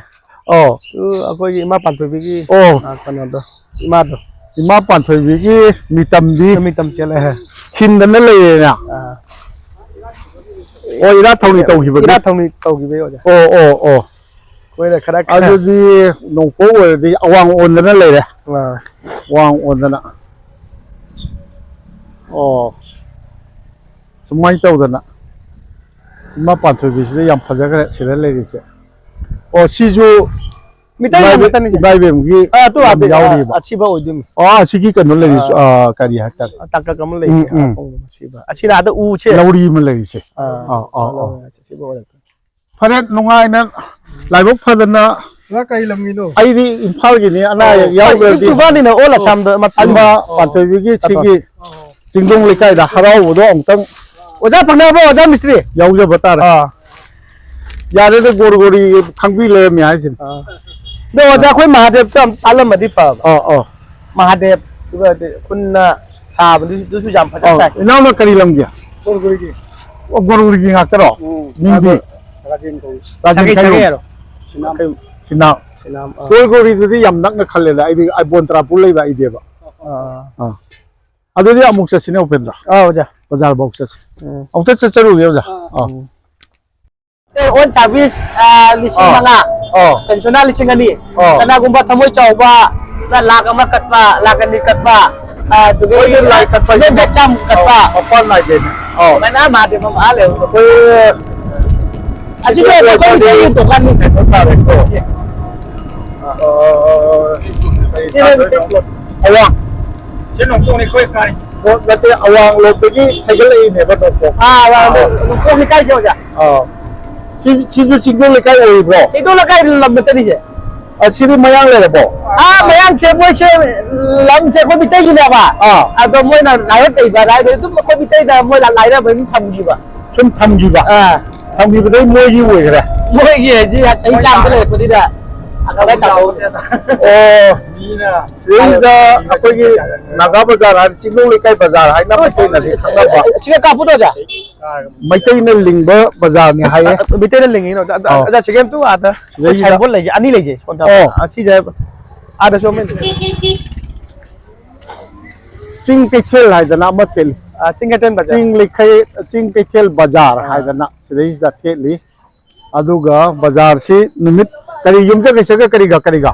ꯑꯣ꯫ ꯎ, ꯑꯩꯈꯣꯏꯒꯤ ꯏꯃꯥ ꯄꯥꯟꯊꯣꯏꯕꯤꯒꯤ, ꯑꯣ꯫ ꯑ, ꯀꯩꯅꯣꯗꯣ, ꯏꯃꯥꯗꯣ꯫ ꯏꯃꯥ ꯄꯥꯟꯊꯣꯏꯕꯤꯒꯤ ꯃꯤꯇꯝꯗꯤ ꯅꯨꯃꯤꯠ ꯇꯝ ꯆꯦꯜꯂꯦ꯫ ꯊꯤꯟꯗꯅ ꯂꯩꯔꯦꯅ꯫ ꯑꯥ꯫ ꯑꯣ, ꯏꯔꯥꯠ ꯊꯧꯅꯤ ꯇꯧꯈꯤꯕꯒꯤ? ꯏꯔꯥꯠ ꯊꯧꯅꯤ ꯇꯧꯈꯤꯕꯒꯤ ꯑꯣꯖꯥ꯫ ꯑꯣ, ꯑꯣ, ꯑꯣ꯫ ꯑꯩꯈꯣꯏꯅ ꯈꯔ ꯑꯗꯨꯗꯤ ꯅꯣꯡꯄꯣꯛ ꯑꯣꯏꯔꯗꯤ ꯑꯋꯥꯡ ꯑꯣꯟꯗꯅ ꯂꯩꯔꯦ꯫ ꯑꯥ꯫ ꯋꯥꯡ ꯑꯣꯟꯗꯅ꯫ ꯑꯣ꯫ ꯁꯨꯃꯥꯏꯅ ꯇꯧꯗꯅ ꯏꯃꯥ ꯄꯥꯟꯊꯣꯏꯕꯤꯁꯤꯗ ꯌꯥꯝ ꯐꯖꯈ꯭ꯔꯦ ꯁꯤꯗ ꯂꯩꯔꯤꯁꯦ꯫ ꯑꯣ, ꯁꯤꯁꯨ ꯃꯤꯇꯩ ꯏꯃꯥ ꯏꯕꯦꯝ-, ꯉꯥꯛꯇꯅꯤꯁꯦ꯫ ꯏꯃꯥ ꯏꯕꯦꯝꯒꯤ ꯑꯥ, ꯑꯗꯨ ꯌꯥꯝ ꯑꯥ, ꯌꯥꯎꯔꯤꯕ꯫ ꯑꯁꯤꯕ ꯑꯣꯏꯗꯣꯏꯅꯤ꯫ ꯑꯣ, ꯑꯁꯤꯒꯤ ꯀꯩꯅꯣ ꯂꯩꯔꯤꯁꯦ, ꯑꯥ꯫ ꯑꯥ, ꯀꯔꯤ ꯍꯥꯏꯇꯥꯔꯦ? ꯇꯥꯡꯀꯛ ꯑꯃ ꯂꯩꯔꯤꯁꯦ, ꯎꯝ, ꯎꯝ꯫ ꯑꯥ, ꯁꯤꯕ꯫ ꯑꯁꯤꯅ ꯑꯥꯗ ꯎꯁꯦ꯫ ꯂꯧꯔꯤ ꯑꯃ ꯂꯩꯔꯤꯁꯦ꯫ ꯑꯥ, ꯑꯥ, ꯑꯥ꯫ ꯂꯧꯔꯤ ꯍꯥꯏꯁꯦ ꯁꯤꯕ ꯑꯣꯏꯔꯛꯇꯣꯏꯅꯤ꯫ ꯐꯔꯦ, ꯅꯨꯡꯉꯥꯏꯅ ꯂꯥꯏꯕꯛ ꯐꯗꯅ꯫ ꯅꯪ ꯀꯩ ꯂꯝꯒꯤꯅꯣ? ꯑꯩꯗꯤ ꯏꯝꯐꯥꯜꯒꯤꯅꯤ, ꯑꯅꯥ ꯑꯌꯦꯛ ꯑꯣ, ꯌꯥꯎꯗ꯭ꯔꯗꯤ꯫ YouTuberꯅꯤꯅ, all Assamꯗ ꯃꯆꯥ ꯏꯃꯥ ꯑꯣ꯫ ꯄꯥꯟꯊꯣꯏꯕꯤꯒꯤ ꯇꯠꯇꯣ꯫ ꯁꯤꯒꯤ ꯆꯤꯡꯗꯣꯡ ꯂꯩꯀꯥꯏꯗ ꯍꯔꯥꯎꯕꯗꯣ ꯑꯃꯨꯛꯇꯪ ꯑꯣꯖꯥ ꯐꯪꯅꯕ꯭ꯔꯣ, ꯑꯣꯖꯥ ꯃꯤꯁꯇ꯭ꯔꯤ? ꯌꯥꯎꯖꯕ ꯇꯥꯔꯦ꯫ ꯑꯥ꯫ ꯌꯥꯔꯦꯗ, ꯒꯣꯔ ꯒꯣꯔꯤ ꯈꯪꯕꯤ ꯂꯩꯔꯝꯃꯤ ꯍꯥꯏꯁꯤꯅꯤ꯫ ꯑꯥ꯫ ꯑꯗꯣ ꯑꯣꯖꯥ, ꯑꯥ꯫ ꯑꯩꯈꯣꯏ ꯃꯍꯥꯗꯦꯕꯇ ꯑꯝꯇ ꯁꯥꯠꯂꯝꯃꯗꯤ ꯐꯕ꯫ ꯑꯥ, ꯑꯥ꯫ ꯃꯍꯥꯗꯦꯕ, ꯑꯗꯨꯒ ꯈꯨꯟꯅ ꯁꯥꯕꯗꯨꯁꯨ, ꯑꯗꯨꯁꯨ ꯌꯥꯝ ꯐꯖꯅ ꯑꯥ, ꯁꯥꯏ꯫ ꯏꯅꯥꯎꯅ ꯀꯔꯤ ꯂꯝꯒꯤ? ꯒꯣꯔꯒꯣꯔꯤꯒꯤ꯫ ꯑꯣ, ꯒꯣꯔꯒꯣꯔꯤꯒꯤ ꯉꯥꯛꯇꯔꯣ? ꯎꯝ꯫ ꯃꯤꯡꯗꯤ? ꯔꯥꯖꯦꯟ ꯀꯧꯏ꯫ ꯔꯥꯖꯦꯟ ꯁꯥꯒꯩ, ꯈꯥꯏꯔꯣ? ꯁꯥꯒꯩ ꯍꯥꯏꯔꯣ? ꯁꯤꯅꯥꯝ꯫ ꯁꯤꯅꯥꯝ, ꯑꯥ꯫ ꯒꯣꯔꯒꯣꯔꯤꯗꯨꯗꯤ ꯌꯥꯝ ꯅꯛꯅ ꯈꯜꯂꯦꯗ꯫ ꯑꯩꯗꯤ ꯑꯩꯕꯣꯟ ꯇꯔꯥꯄꯨꯔ ꯂꯩꯕ ꯑꯩꯗꯤꯕ꯫ ꯑꯥ꯫ ꯑꯥ꯫ ꯑꯗꯨꯗꯤ ꯑꯃꯨꯛ ꯆꯠꯁꯤꯅꯦ, ꯎꯄꯦꯟꯗ꯭ꯔ꯫ ꯑꯥ, ꯑꯣꯖꯥ꯫ ꯕꯖꯥꯔꯐꯥꯎ ꯆꯠꯁꯤ꯫ ꯎꯝ꯫ ꯑꯃꯨꯛꯇ ꯆꯠꯆꯔꯨꯒꯦ, ꯑꯣꯖꯥ꯫ ꯑꯥ꯫ ꯑꯥ꯫ ꯎꯝ꯫ ꯑꯦ, ꯑꯣꯟ ꯁꯥꯔꯚꯤꯁ, ꯑꯥ, ꯂꯤꯁꯤꯡ ꯃꯉꯥ꯫ ꯑꯥ꯫ ꯄꯦꯟꯁꯅꯥ ꯂꯤꯁꯤꯡ ꯑꯅꯤ꯫ ꯑꯥ꯫ ꯀꯅꯥꯒꯨꯝꯕ ꯊꯃꯣꯏ ꯆꯥꯎꯕ, ꯂꯥꯛ ꯑꯃ ꯀꯠꯄ, ꯂꯥꯛ ꯑꯅꯤ ꯀꯠꯄ, ꯑꯥ, ꯑꯗꯨꯒ ꯃꯣꯏꯗꯤ ꯂꯥꯏ ꯀꯠꯄ ꯍꯥꯏꯁꯦ ꯆꯥꯝ ꯀꯠꯄ꯫ ꯑꯥ, ꯃꯄꯥꯟ ꯅꯥꯏꯗꯦꯅꯦ꯫ ꯑꯥ꯫ ꯑꯗꯨꯃꯥꯏꯅ ꯃꯍꯥꯗꯦꯕ ꯃꯍꯥ ꯂꯩꯕꯗꯣ꯫ ꯑꯩꯈꯣꯏ ꯑꯁꯤꯁꯨ ꯑꯩꯈꯣꯏ ꯃꯤꯇꯩꯒꯤ ꯗꯨꯀꯥꯟꯅꯤ꯫ ꯀꯩꯅꯣ ꯇꯥꯔꯦꯀꯣ꯫ ꯑꯥ, ꯀꯔꯤ ꯁꯤꯅ ꯇꯥꯗꯣꯏꯅꯣ? ꯃꯤꯇꯩ ꯄꯣꯠ꯫ ꯑꯋꯥꯡ꯫ ꯁꯤ ꯅꯣꯡꯄꯣꯛꯅꯤ ꯑꯩꯈꯣꯏ ꯀꯥꯔꯤꯁꯦ꯫ ꯑꯣ, ꯅꯠꯇꯦ, ꯑꯋꯥꯡꯂꯣꯝꯗꯒꯤ ꯊꯩꯒꯠꯂꯛꯏꯅꯦꯕ ꯅꯣꯡꯄꯣꯛ꯫ ꯑꯥ, ꯑꯋꯥꯡ ꯑꯥ꯫ ꯅꯣꯡꯄꯣꯛ ꯂꯩꯀꯥꯏꯁꯦ ꯑꯣꯖꯥ꯫ ꯑꯥ꯫ ꯁꯤ, ꯁꯤꯁꯨ ꯆꯤꯡꯗꯣꯜ ꯂꯩꯀꯥꯏ ꯑꯣꯏꯔꯤꯕ꯭ꯔꯣ? ꯆꯤꯡꯗꯣꯜ ꯂꯩꯀꯥꯏ ꯂꯝ ꯅꯠꯇꯅꯤꯁꯦ꯫ ꯑ, ꯁꯤꯗꯤ ꯃꯌꯥꯡ ꯂꯩꯔꯕꯣ? ꯑꯥ, ꯃꯌꯥꯡꯁꯦ ꯃꯣꯏꯁꯦ ꯂꯝꯁꯦ ꯑꯩꯈꯣꯏ ꯃꯤꯇꯩꯒꯤꯅꯦꯕ꯫ ꯑꯥ꯫ ꯑꯗꯣ ꯃꯣꯏꯅ ꯂꯥꯏꯔꯛ ꯂꯩꯕ ꯑꯗꯥꯏꯗ ꯑꯗꯨꯝ ꯑꯩꯈꯣꯏ ꯃꯤꯇꯩꯗ ꯃꯣꯏꯅ ꯂꯥꯏꯔꯕ ꯑꯗꯨꯝ ꯊꯝꯈꯤꯕ꯫ ꯁꯨꯝ ꯊꯝꯈꯤꯕ? ꯑꯥ꯫ ꯊꯝꯈꯤꯕꯗꯩ ꯃꯣꯏꯒꯤ ꯑꯣꯏꯈ꯭ꯔꯦ? ꯃꯣꯏꯒꯤ ꯍꯧꯖꯤꯛ ꯆꯍꯤ ꯆꯥꯝꯗ ꯂꯩꯔꯛꯄꯅꯤꯅ ꯑꯗꯥꯏ ꯇꯥꯍꯧꯔꯦ꯫ ꯑꯣ꯫ ꯃꯤꯅ ꯁꯤꯗꯩꯁꯤꯗ ꯑꯩꯈꯣꯏꯒꯤ ꯅꯥꯒꯥ ꯕꯖꯥꯔ ꯍꯥꯏꯅ, ꯆꯤꯡꯅꯨꯡ ꯂꯩꯀꯥꯏ ꯕꯖꯥꯔ ꯍꯥꯏꯅ ꯃꯩꯇꯩꯅꯗꯤ ꯈꯪꯅꯕ, ꯁꯤꯒ ꯀꯥꯞꯄꯨꯗꯣ ꯑꯣꯖꯥ꯫ ꯃꯩꯇꯩꯅ ꯂꯤꯡꯕ ꯕꯖꯥꯔꯅꯤ ꯍꯥꯏꯌꯦ꯫ ꯑ, ꯃꯩꯇꯩꯅ ꯂꯤꯡꯉꯤꯅꯣ? ꯑ, ꯑ, ꯑꯧ꯫ ꯑꯣꯖꯥ, ꯁꯤꯒꯤ ꯑꯝꯇ ꯑꯥꯗ ꯁꯤꯗꯩꯁꯤꯗ꯫ ꯁꯥꯏꯟꯕꯣꯔꯗ ꯂꯩꯁꯦ, ꯑꯅꯤ ꯂꯩꯁꯦ, ꯁꯣꯝꯗ꯫ ꯑꯣ꯫ ꯑ, ꯁꯤꯁꯦ ꯑꯥꯗꯁꯨ ꯑꯃ ꯂꯩ꯫ ꯆꯤꯡ ꯀꯩꯊꯦꯜ ꯍꯥꯏꯗꯅ ꯑꯃ ꯊꯦꯠꯂꯤ꯫ ꯑ, ꯆꯤꯡ ꯀꯩꯊꯦꯜ ꯕꯖꯥꯔ꯫ ꯆꯤꯡ ꯂꯩꯈꯩ-, ꯆꯤꯡ ꯀꯩꯊꯦꯜ ꯕꯖꯥꯔ ꯑ꯫ ꯍꯥꯏꯗꯅ ꯁꯤꯗꯩꯁꯤꯗ ꯊꯦꯠꯂꯤ꯫ ꯑꯗꯨꯒ ꯕꯖꯥꯔꯁꯤ ꯅꯨꯃꯤꯠ ꯀꯔꯤ, ꯌꯨꯝꯖꯀꯩꯁꯒ ꯀꯔꯤꯒ ꯀꯔꯤꯒ?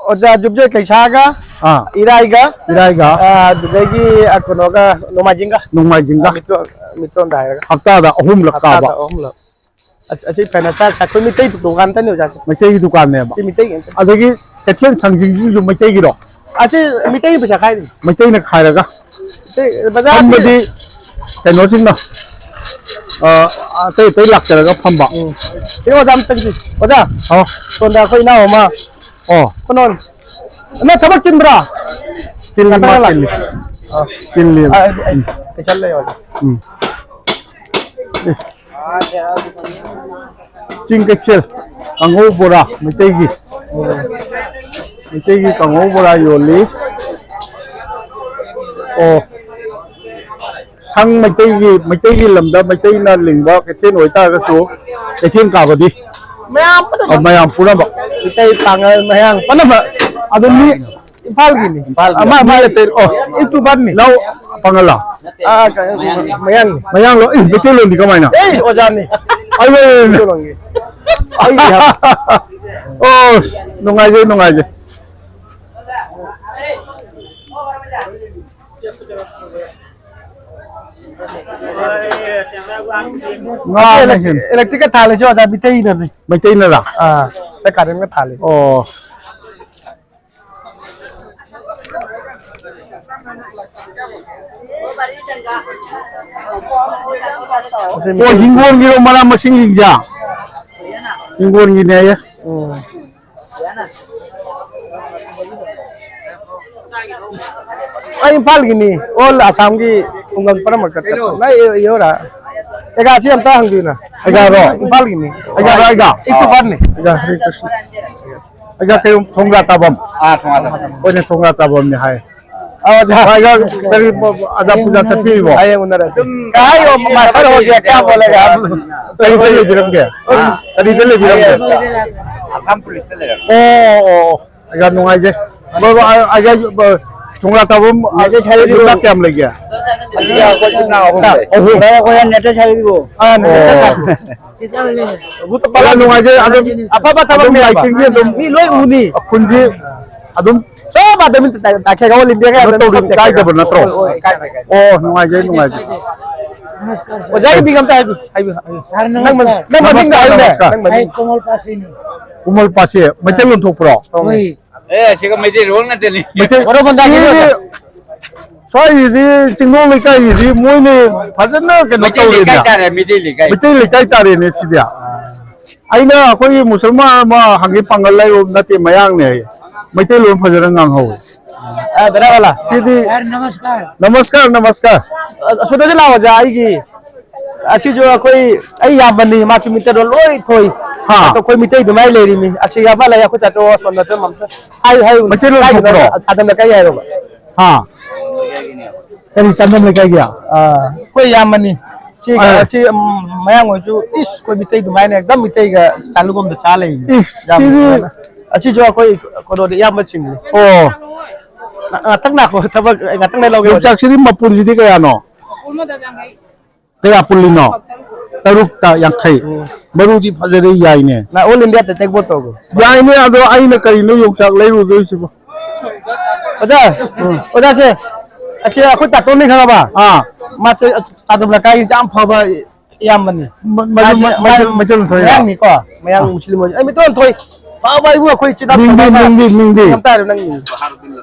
ꯑꯣꯖꯥ, ꯌꯨꯝꯖꯀꯩꯁꯒ, ꯑꯥ꯫ ꯏꯔꯥꯏꯒ, ꯏꯔꯥꯏꯒ꯫ ꯑꯥ, ꯑꯗꯨꯗꯒꯤ, ꯑꯥ, ꯀꯩꯅꯣꯒ, ꯅꯣꯡꯃꯥꯏꯖꯤꯡꯒ꯫ ꯅꯣꯡꯃꯥꯏꯖꯤꯡꯒ꯫ ꯑꯥ, ꯃꯤꯇꯣꯟ-, ꯃꯤꯇꯣꯟꯗ ꯍꯥꯏꯔꯒ꯫ ꯍꯞꯇꯥꯗ ꯑꯍꯨꯝꯂꯛ ꯀꯥꯕ꯫ ꯍꯞꯇꯥꯗ ꯑꯍꯨꯝꯂꯛ꯫ ꯑꯁ, ꯑꯁꯤ ꯐꯅ ꯁꯥ-, ꯁꯥ-, ꯑꯩꯈꯣꯏ ꯃꯤꯇꯩ ꯗꯨꯀꯥꯟ ꯑꯝꯇꯅꯤ, ꯑꯣꯖꯥꯁꯦ꯫ ꯃꯩꯇꯩꯒꯤ ꯗꯨꯀꯥꯟꯅꯦꯕ꯫ ꯁꯤ ꯃꯤꯇꯩꯒꯤ ꯉꯥꯛꯇꯅꯤ꯫ ꯑꯗꯒꯤ ꯀꯩꯊꯦꯜ ꯁꯪꯁꯤꯡꯁꯤꯁꯨ ꯃꯩꯇꯩꯒꯤꯔꯣ? ꯑꯁꯤ ꯃꯤꯇꯩꯒꯤ ꯄꯩꯁꯥ ꯈꯥꯏꯔꯤꯅꯤ꯫ ꯃꯩꯇꯩꯅ ꯈꯥꯏꯔꯒ꯫ ꯁꯤ ꯕꯖꯥꯔꯒꯤ ꯐꯝꯕꯗꯤ ꯀꯩꯅꯣꯁꯤꯡꯅ, ꯑ, ꯑꯇꯩ ꯑꯇꯩ ꯂꯥꯛꯆꯔꯒ ꯐꯝꯕ꯫ ꯎꯝ꯫ ꯁꯤ ꯑꯣꯖꯥ ꯑꯝꯇꯪꯗꯤ꯫ ꯑꯣꯖꯥ, ꯑꯣ꯫ ꯁꯣꯝꯗ ꯑꯩꯈꯣꯏ ꯏꯅꯥꯎ ꯑꯃ꯫ ꯑꯣ꯫ ꯀꯩꯅꯣ, ꯅꯪ ꯊꯕꯛ ꯆꯤꯟꯕ꯭ꯔꯥ? ꯆꯤꯜꯂꯤ, ꯃꯥ ꯉꯥꯛꯇꯪ ꯂꯥꯛ-, ꯆꯤꯜꯂꯤ꯫ ꯑ꯫ ꯆꯤꯜꯂꯤ꯫ ꯑ, ꯑ, ꯎꯝ꯫ ꯄꯩꯁꯥ ꯂꯩ, ꯑꯣꯖꯥ꯫ ꯎꯝ꯫ ꯑꯦ꯫ ꯆꯤꯡ ꯀꯩꯊꯦꯜ, ꯀꯥꯡꯍꯧ ꯕꯣꯔꯥ ꯃꯩꯇꯩꯒꯤ꯫ ꯃꯩꯇꯩꯒꯤ ꯀꯥꯡꯍꯧ ꯕꯣꯔꯥ ꯌꯣꯜꯂꯤ꯫ ꯑꯣ, ꯁꯪ ꯃꯩꯇꯩꯒꯤ, ꯃꯩꯇꯩꯒꯤ ꯂꯝꯗ ꯃꯩꯇꯩꯅ ꯂꯤꯡꯕ ꯀꯩꯊꯦꯜ ꯑꯣꯏꯇꯥꯔꯒꯁꯨ, ꯀꯩꯊꯦꯜ ꯀꯥꯕꯗꯤ ꯃꯌꯥꯝ ꯄꯨꯝꯅꯃꯛ꯫ ꯑ, ꯃꯌꯥꯝ ꯄꯨꯝꯅꯃꯛ꯫ ꯃꯩꯇꯩ, ꯄꯥꯉꯜ, ꯃꯌꯥꯡ ꯄꯨꯝꯅꯃꯛ꯫ ꯑꯗꯨ ꯃꯤ ꯏꯝꯐꯥꯜꯒꯤꯅꯤ꯫ ꯏꯝꯐꯥꯜꯒꯤ꯫ ꯑꯃ, ꯃꯤ ꯑꯇꯩ, ꯑꯣ꯫ YouTuberꯅꯤ꯫ ꯏꯅꯥꯎ ꯄꯥꯉꯜꯂꯣ? ꯅꯠꯇꯦ, ꯑꯥ, ꯀꯩꯅꯣ, ꯃꯌꯥꯡꯅꯤ꯫ ꯃꯌꯥꯡꯅꯤ꯫ ꯃꯌꯥꯡꯂꯣ? ꯑꯦ, ꯃꯩꯇꯩꯂꯣꯟꯗꯤ ꯀꯃꯥꯏꯅ? ꯑꯦ, ꯑꯣꯖꯥꯅꯤ꯫ ꯑꯩ, ꯑꯩ, ꯑꯩ꯫ ꯃꯩꯇꯩꯂꯣꯟꯒꯤ꯫ ꯑꯩ ꯍꯥꯏꯕ꯫ ꯑꯣ, ꯅꯨꯡꯉꯥꯏꯖꯩ, ꯅꯨꯡꯉꯥꯏꯖꯩ꯫ ꯉꯥꯅ ꯍꯦꯟ-, electricꯀ ꯊꯥꯜꯂꯤꯁꯦ ꯑꯣꯖꯥ ꯃꯩꯇꯩꯅꯅꯤ꯫ ꯃꯩꯇꯩꯅꯔꯥ? ꯑꯥ, ꯁꯦ currentꯀ ꯊꯥꯜꯂꯤ꯫ ꯑꯣ꯫ ꯑꯣ, ꯍꯤꯡꯒꯣꯜꯒꯤꯔꯣ ꯃꯅꯥ ꯃꯁꯤꯡꯁꯤꯡꯁꯦ? ꯍꯤꯡꯒꯣꯜꯒꯤꯅꯦ ꯑꯩ꯫ ꯎꯝ꯫ ꯑꯩ ꯏꯝꯐꯥꯜꯒꯤꯅꯤ꯫ ꯑꯣꯜ ꯑꯁꯥꯝꯒꯤ ꯈꯨꯡꯒꯪ ꯄꯨꯝꯅꯃꯛꯇ ꯆꯠꯄ꯫ ꯅꯪ ꯌꯧꯔ? ꯑꯦꯒꯥꯁꯤ ꯑꯝꯇ ꯍꯪꯕꯤꯌꯨꯅ꯫ ꯑꯩꯒꯥꯔꯣ? ꯏꯝꯐꯥꯜꯒꯤꯅꯤ꯫ ꯑꯩꯒꯥꯔꯣ, ꯑꯩꯒꯥ? ꯏꯇꯨꯄꯥꯠꯅꯤ꯫ ꯑꯩꯒꯥ, ꯍꯔꯦ ꯀ꯭ꯔꯤꯁꯅ꯫ ꯑꯩꯒꯥ ꯀꯩ ꯊꯣꯡꯒ꯭ꯔꯥ ꯇꯥꯕꯝ? ꯑꯥ, ꯊꯣꯡꯒ꯭ꯔꯥ ꯇꯥꯕꯝ꯫ ꯍꯣꯏꯅꯦ, ꯊꯣꯡꯒ꯭ꯔꯥ ꯇꯥꯕꯝꯅꯤ ꯍꯥꯏ꯫ ꯑꯣ, ꯑꯣꯖꯥ꯫ ꯑꯩꯒꯥ ꯀꯔꯤ, ꯑꯣꯖꯥ ꯄꯨꯖꯥ ꯆꯠꯄꯤꯔꯤꯕꯣ? ꯍꯌꯦꯡ ꯎꯅꯔꯁꯤ꯫ ꯀꯥꯏ ꯃꯥꯊꯔ ꯍꯣꯒꯦ ꯀꯌꯥ ꯕꯣꯂꯦꯒꯥ? ꯀꯔꯤꯗ ꯂꯩꯕꯤꯔꯝꯒꯦ? ꯀꯔꯤꯗ ꯂꯩꯕꯤꯔꯝꯒꯦ? ꯑꯁꯥꯝ ꯄꯨꯂꯤꯁꯇ ꯂꯩꯔꯝꯃꯦ꯫ ꯑꯣ, ꯑꯣ, ꯑꯣ꯫ ꯑꯩꯒꯥ ꯅꯨꯡꯉꯥꯏꯖꯩ꯫ ꯕ-, ꯕ-, ꯑꯩꯒꯥ, ꯕ-, ꯊꯣꯡꯒ꯭ꯔꯥ ꯇꯥꯕꯝ, ꯌꯨꯝꯅꯥꯛ ꯀꯌꯥꯝ ꯂꯩꯒꯦ? ꯑꯁꯤꯗ ꯑꯩꯈꯣꯏ ꯌꯨꯝꯅꯥꯛ ꯑꯍꯨꯝ ꯂꯩ꯫ ꯑꯍꯨꯝ꯫ ꯑꯩꯈꯣꯏ ꯅꯦꯇ ꯁꯥꯏꯗꯨꯕꯨ꯫ ꯑꯥ, ꯅꯦꯇ ꯑꯣ꯫ ꯁꯥꯏ꯫ ꯌꯥꯝ ꯅꯨꯡꯉꯥꯏꯖꯩ꯫ ꯑꯗꯨꯝ, ꯑꯐꯕ ꯊꯕꯛ ꯑꯗꯨꯝ ꯃꯌꯥꯝ꯫ ꯂꯥꯏꯇꯤꯟꯒꯤ ꯑꯗꯨꯝ ꯃꯤ ꯂꯣꯏ ꯎꯅꯤ꯫ ꯈꯨꯟꯁꯤ ꯑꯗꯨꯝ ꯆꯞ ꯃꯥꯟꯅ ꯑꯗꯨꯝ ꯇꯥ-, ꯇꯥꯈꯦꯒ ꯑꯣꯜ ꯏꯟꯗꯤꯌꯥꯒ ꯀꯩꯅꯣ ꯑꯗꯨꯝ ꯇꯧꯔꯤ, ꯁꯞ ꯇꯥꯈꯦꯒ꯫ ꯀꯥꯏꯗꯕ ꯅꯠꯇ꯭ꯔꯣ? ꯍꯣꯏ, ꯍꯣꯏ, ꯀꯥꯏꯗꯦ, ꯀꯥꯏꯗꯦ꯫ ꯑꯣ, ꯅꯨꯡꯉꯥꯏꯖꯩ, ꯅꯨꯡꯉꯥꯏꯖꯩ꯫ ꯑꯣꯖꯥꯒꯤ ꯃꯤꯡ ꯑꯝꯇ ꯍꯥꯏꯕꯤꯌꯨ, ꯍꯥꯏꯕꯤꯌꯨ, ꯍꯥꯏꯕꯤꯌꯨ꯫ ꯁꯥꯔ, ꯅꯪ ꯃ-, ꯅꯃꯁꯀꯥꯔ꯫ ꯅꯪ ꯃꯃꯤꯡ ꯅꯃꯁꯀꯥꯔ, ꯍꯥꯏꯌꯨꯅꯦ, ꯅꯃꯁꯀꯥꯔ꯫ ꯅꯪ ꯃꯃꯤꯡ꯫ ꯑꯩ ꯀꯣꯃꯜ ꯄꯥꯁꯤꯅꯤ꯫ ꯀꯣꯃꯜ ꯄꯥꯁꯤ, ꯃꯩꯇꯩꯂꯣꯟ ꯊꯣꯛꯄ꯭ꯔꯣ? ꯊꯣꯛꯏ꯫ ꯑꯦ, ꯁꯤꯒ ꯃꯩꯇꯩꯂꯣꯟ ꯉꯥꯛꯇꯅꯤ꯫ ꯃꯩꯇꯩ-, ꯀꯣꯔꯣꯃꯟꯗꯥꯒꯤ ꯁꯤꯗꯤ ꯂꯣꯟꯗ꯫ ꯁ꯭ꯋꯥꯏꯁꯤꯗꯤ ꯆꯤꯡꯗꯣꯡ ꯂꯩꯀꯥꯏꯁꯤꯗꯤ ꯃꯣꯏꯅ ꯐꯖꯅ ꯀꯩꯅꯣ ꯃꯩꯇꯩ ꯂꯩꯀꯥꯏ ꯇꯧꯔꯦꯅꯦ꯫ ꯇꯥꯔꯦ, ꯃꯩꯇꯩ ꯂꯩꯀꯥꯏ꯫ ꯃꯩꯇꯩ ꯂꯩꯀꯥꯏ ꯇꯥꯔꯦꯅꯦ ꯁꯤꯗꯤ꯫ ꯑꯩꯅ ꯑꯩꯈꯣꯏꯒꯤ ꯃꯨꯁꯜꯃꯥꯟ ꯑꯃ ꯍꯪꯉꯤ, ꯄꯥꯡꯒꯜ ꯍꯥꯏꯕ ꯅꯠꯇꯦ, ꯃꯌꯥꯡꯅꯦ ꯍꯥꯏꯌꯦ꯫ ꯃꯩꯇꯩꯂꯣꯟ ꯐꯖꯅ ꯉꯥꯡꯍꯧꯋꯦ꯫ ꯑ, ꯗꯔꯥ ꯋꯥꯂꯥ꯫ ꯁꯤꯗꯤ ꯁꯥꯔ, ꯅꯃꯁꯀꯥꯔ꯫ ꯅꯃꯁꯀꯥꯔ, ꯅꯃꯁꯀꯥꯔ꯫ ꯑ, ꯑꯁꯣꯝꯗꯁꯨ ꯂꯥꯛꯑꯣ, ꯑꯣꯖꯥ, ꯑꯩꯒꯤ ꯑꯁꯤꯁꯨ ꯑꯩꯈꯣꯏ, ꯑꯩ ꯏꯌꯥꯝꯕꯅꯤ, ꯃꯥꯁꯨ ꯃꯤꯇꯔꯗꯣ ꯂꯣꯏ ꯊꯣꯏ꯫ ꯍꯥ꯫ ꯑꯗꯣ ꯑꯩꯈꯣꯏ ꯃꯤꯇꯩ ꯑꯗꯨꯃꯥꯏꯅ ꯂꯩꯔꯤꯃꯤ꯫ ꯑꯁꯤꯒ ꯑꯃ ꯂꯩ, ꯑꯩꯈꯣꯏ ꯆꯥꯆꯧ ꯑꯁꯣꯝꯗ ꯑꯗꯨꯝ ꯑꯝꯇ ꯍꯥꯏꯌꯨ, ꯍꯥꯏꯌꯨ꯫ ꯃꯩꯇꯩꯂꯣꯟ ꯀꯥꯏꯗꯅꯣ? ꯊꯣꯛꯄ꯭ꯔꯣ? ꯁꯥꯗꯝ ꯂꯩꯀꯥꯏ ꯍꯥꯏꯔꯣꯕ꯫ ꯍꯥ꯫ ꯀꯔꯤ ꯆꯥꯗꯝ ꯂꯩꯀꯥꯏꯒꯤ? ꯑꯥ, ꯑꯩꯈꯣꯏ ꯏꯌꯥꯝꯕꯅꯤ꯫ ꯁꯤ, ꯑꯥ꯫ ꯁꯤ, ꯎꯝ, ꯃꯌꯥꯡ ꯑꯣꯏꯔꯁꯨ, ꯏꯁ, ꯑꯩꯈꯣꯏ ꯃꯤꯇꯩ ꯑꯗꯨꯃꯥꯏꯅ ꯑꯦꯛꯗꯝ ꯃꯤꯇꯩꯒ ꯆꯥꯂꯨꯒꯨꯝꯗ ꯆꯥ ꯂꯩꯔꯤꯃꯤ꯫ ꯏꯁ, ꯌꯥꯝ ꯁꯤꯗꯤ ꯅꯨꯡꯁꯤꯅ꯫ ꯑꯁꯤꯁꯨ ꯑꯩꯈꯣꯏ ꯀꯩꯅꯣꯗꯤ ꯏꯌꯥꯝꯕꯁꯤꯡꯅꯤ꯫ ꯑꯣ꯫ ꯉꯥ-, ꯉꯥꯛꯇꯪ ꯉꯥꯏꯈꯣ, ꯊꯕꯛ ꯉꯥꯛꯇꯪ ꯂꯩ ꯂꯧꯒꯦ꯫ ꯌꯣꯡꯆꯥꯛꯁꯤꯗꯤ ꯃꯄꯨꯟꯁꯤꯗꯤ ꯀꯌꯥꯅꯣ? ꯀꯌꯥ ꯄꯨꯜꯂꯤꯅꯣ? ꯇꯔꯨꯛꯇ ꯌꯥꯡꯈꯩ꯫ ꯎꯝ꯫ ꯃꯔꯨꯗꯤ ꯐꯖꯔꯦ, ꯌꯥꯏꯅꯦ꯫ ꯅ all India ꯇ take vote ꯇꯧꯔꯣ꯫ ꯌꯥꯏꯅꯦ, ꯑꯗꯣ ꯑꯩꯅ ꯀꯔꯤꯅꯣ ꯌꯣꯡꯆꯥꯛ ꯂꯩꯔꯨꯗꯣꯏꯁꯤꯕꯣ? ꯑꯣꯖꯥ, ꯎꯝ꯫ ꯑꯣꯖꯥꯁꯦ, ꯑꯁꯤ ꯑꯩꯈꯣꯏ ꯇꯥꯇꯣꯟꯅꯤ ꯈꯪꯉꯕ? ꯑꯥ꯫ ꯃꯥꯁꯦ ꯇꯥꯗꯝ ꯂꯩꯀꯥꯏꯒꯤ ꯌꯥꯝ ꯐꯕ ꯏꯌꯥꯝꯕꯅꯤ꯫ ꯃ-, ꯃ-, ꯃꯥꯁꯦ, ꯃ-, ꯃꯥꯁꯦ ꯃꯩꯇꯩ ꯂꯣꯟ ꯊꯣꯛꯏꯔꯣ? ꯃꯌꯥꯡꯅꯤꯀꯣ, ꯃꯌꯥꯡ ꯑꯥ꯫ ꯃꯨꯁꯂꯤꯝ ꯑꯣꯏ-, ꯑꯩ ꯃꯩꯇꯩꯂꯣꯟ ꯊꯣꯛꯏ꯫ ꯐꯕ ꯏꯕꯨꯡ ꯑꯩꯈꯣꯏ ꯏꯆꯤꯟ ꯏꯅꯥꯎ ꯃꯤꯡꯗꯤ, ꯐꯕ ꯑꯃ꯫ ꯃꯤꯡꯗꯤ, ꯃꯤꯡꯗꯤ? ꯃꯤꯡ ꯑꯝꯇ ꯍꯥꯏꯔꯣ ꯅꯪ ꯃꯤꯡ꯫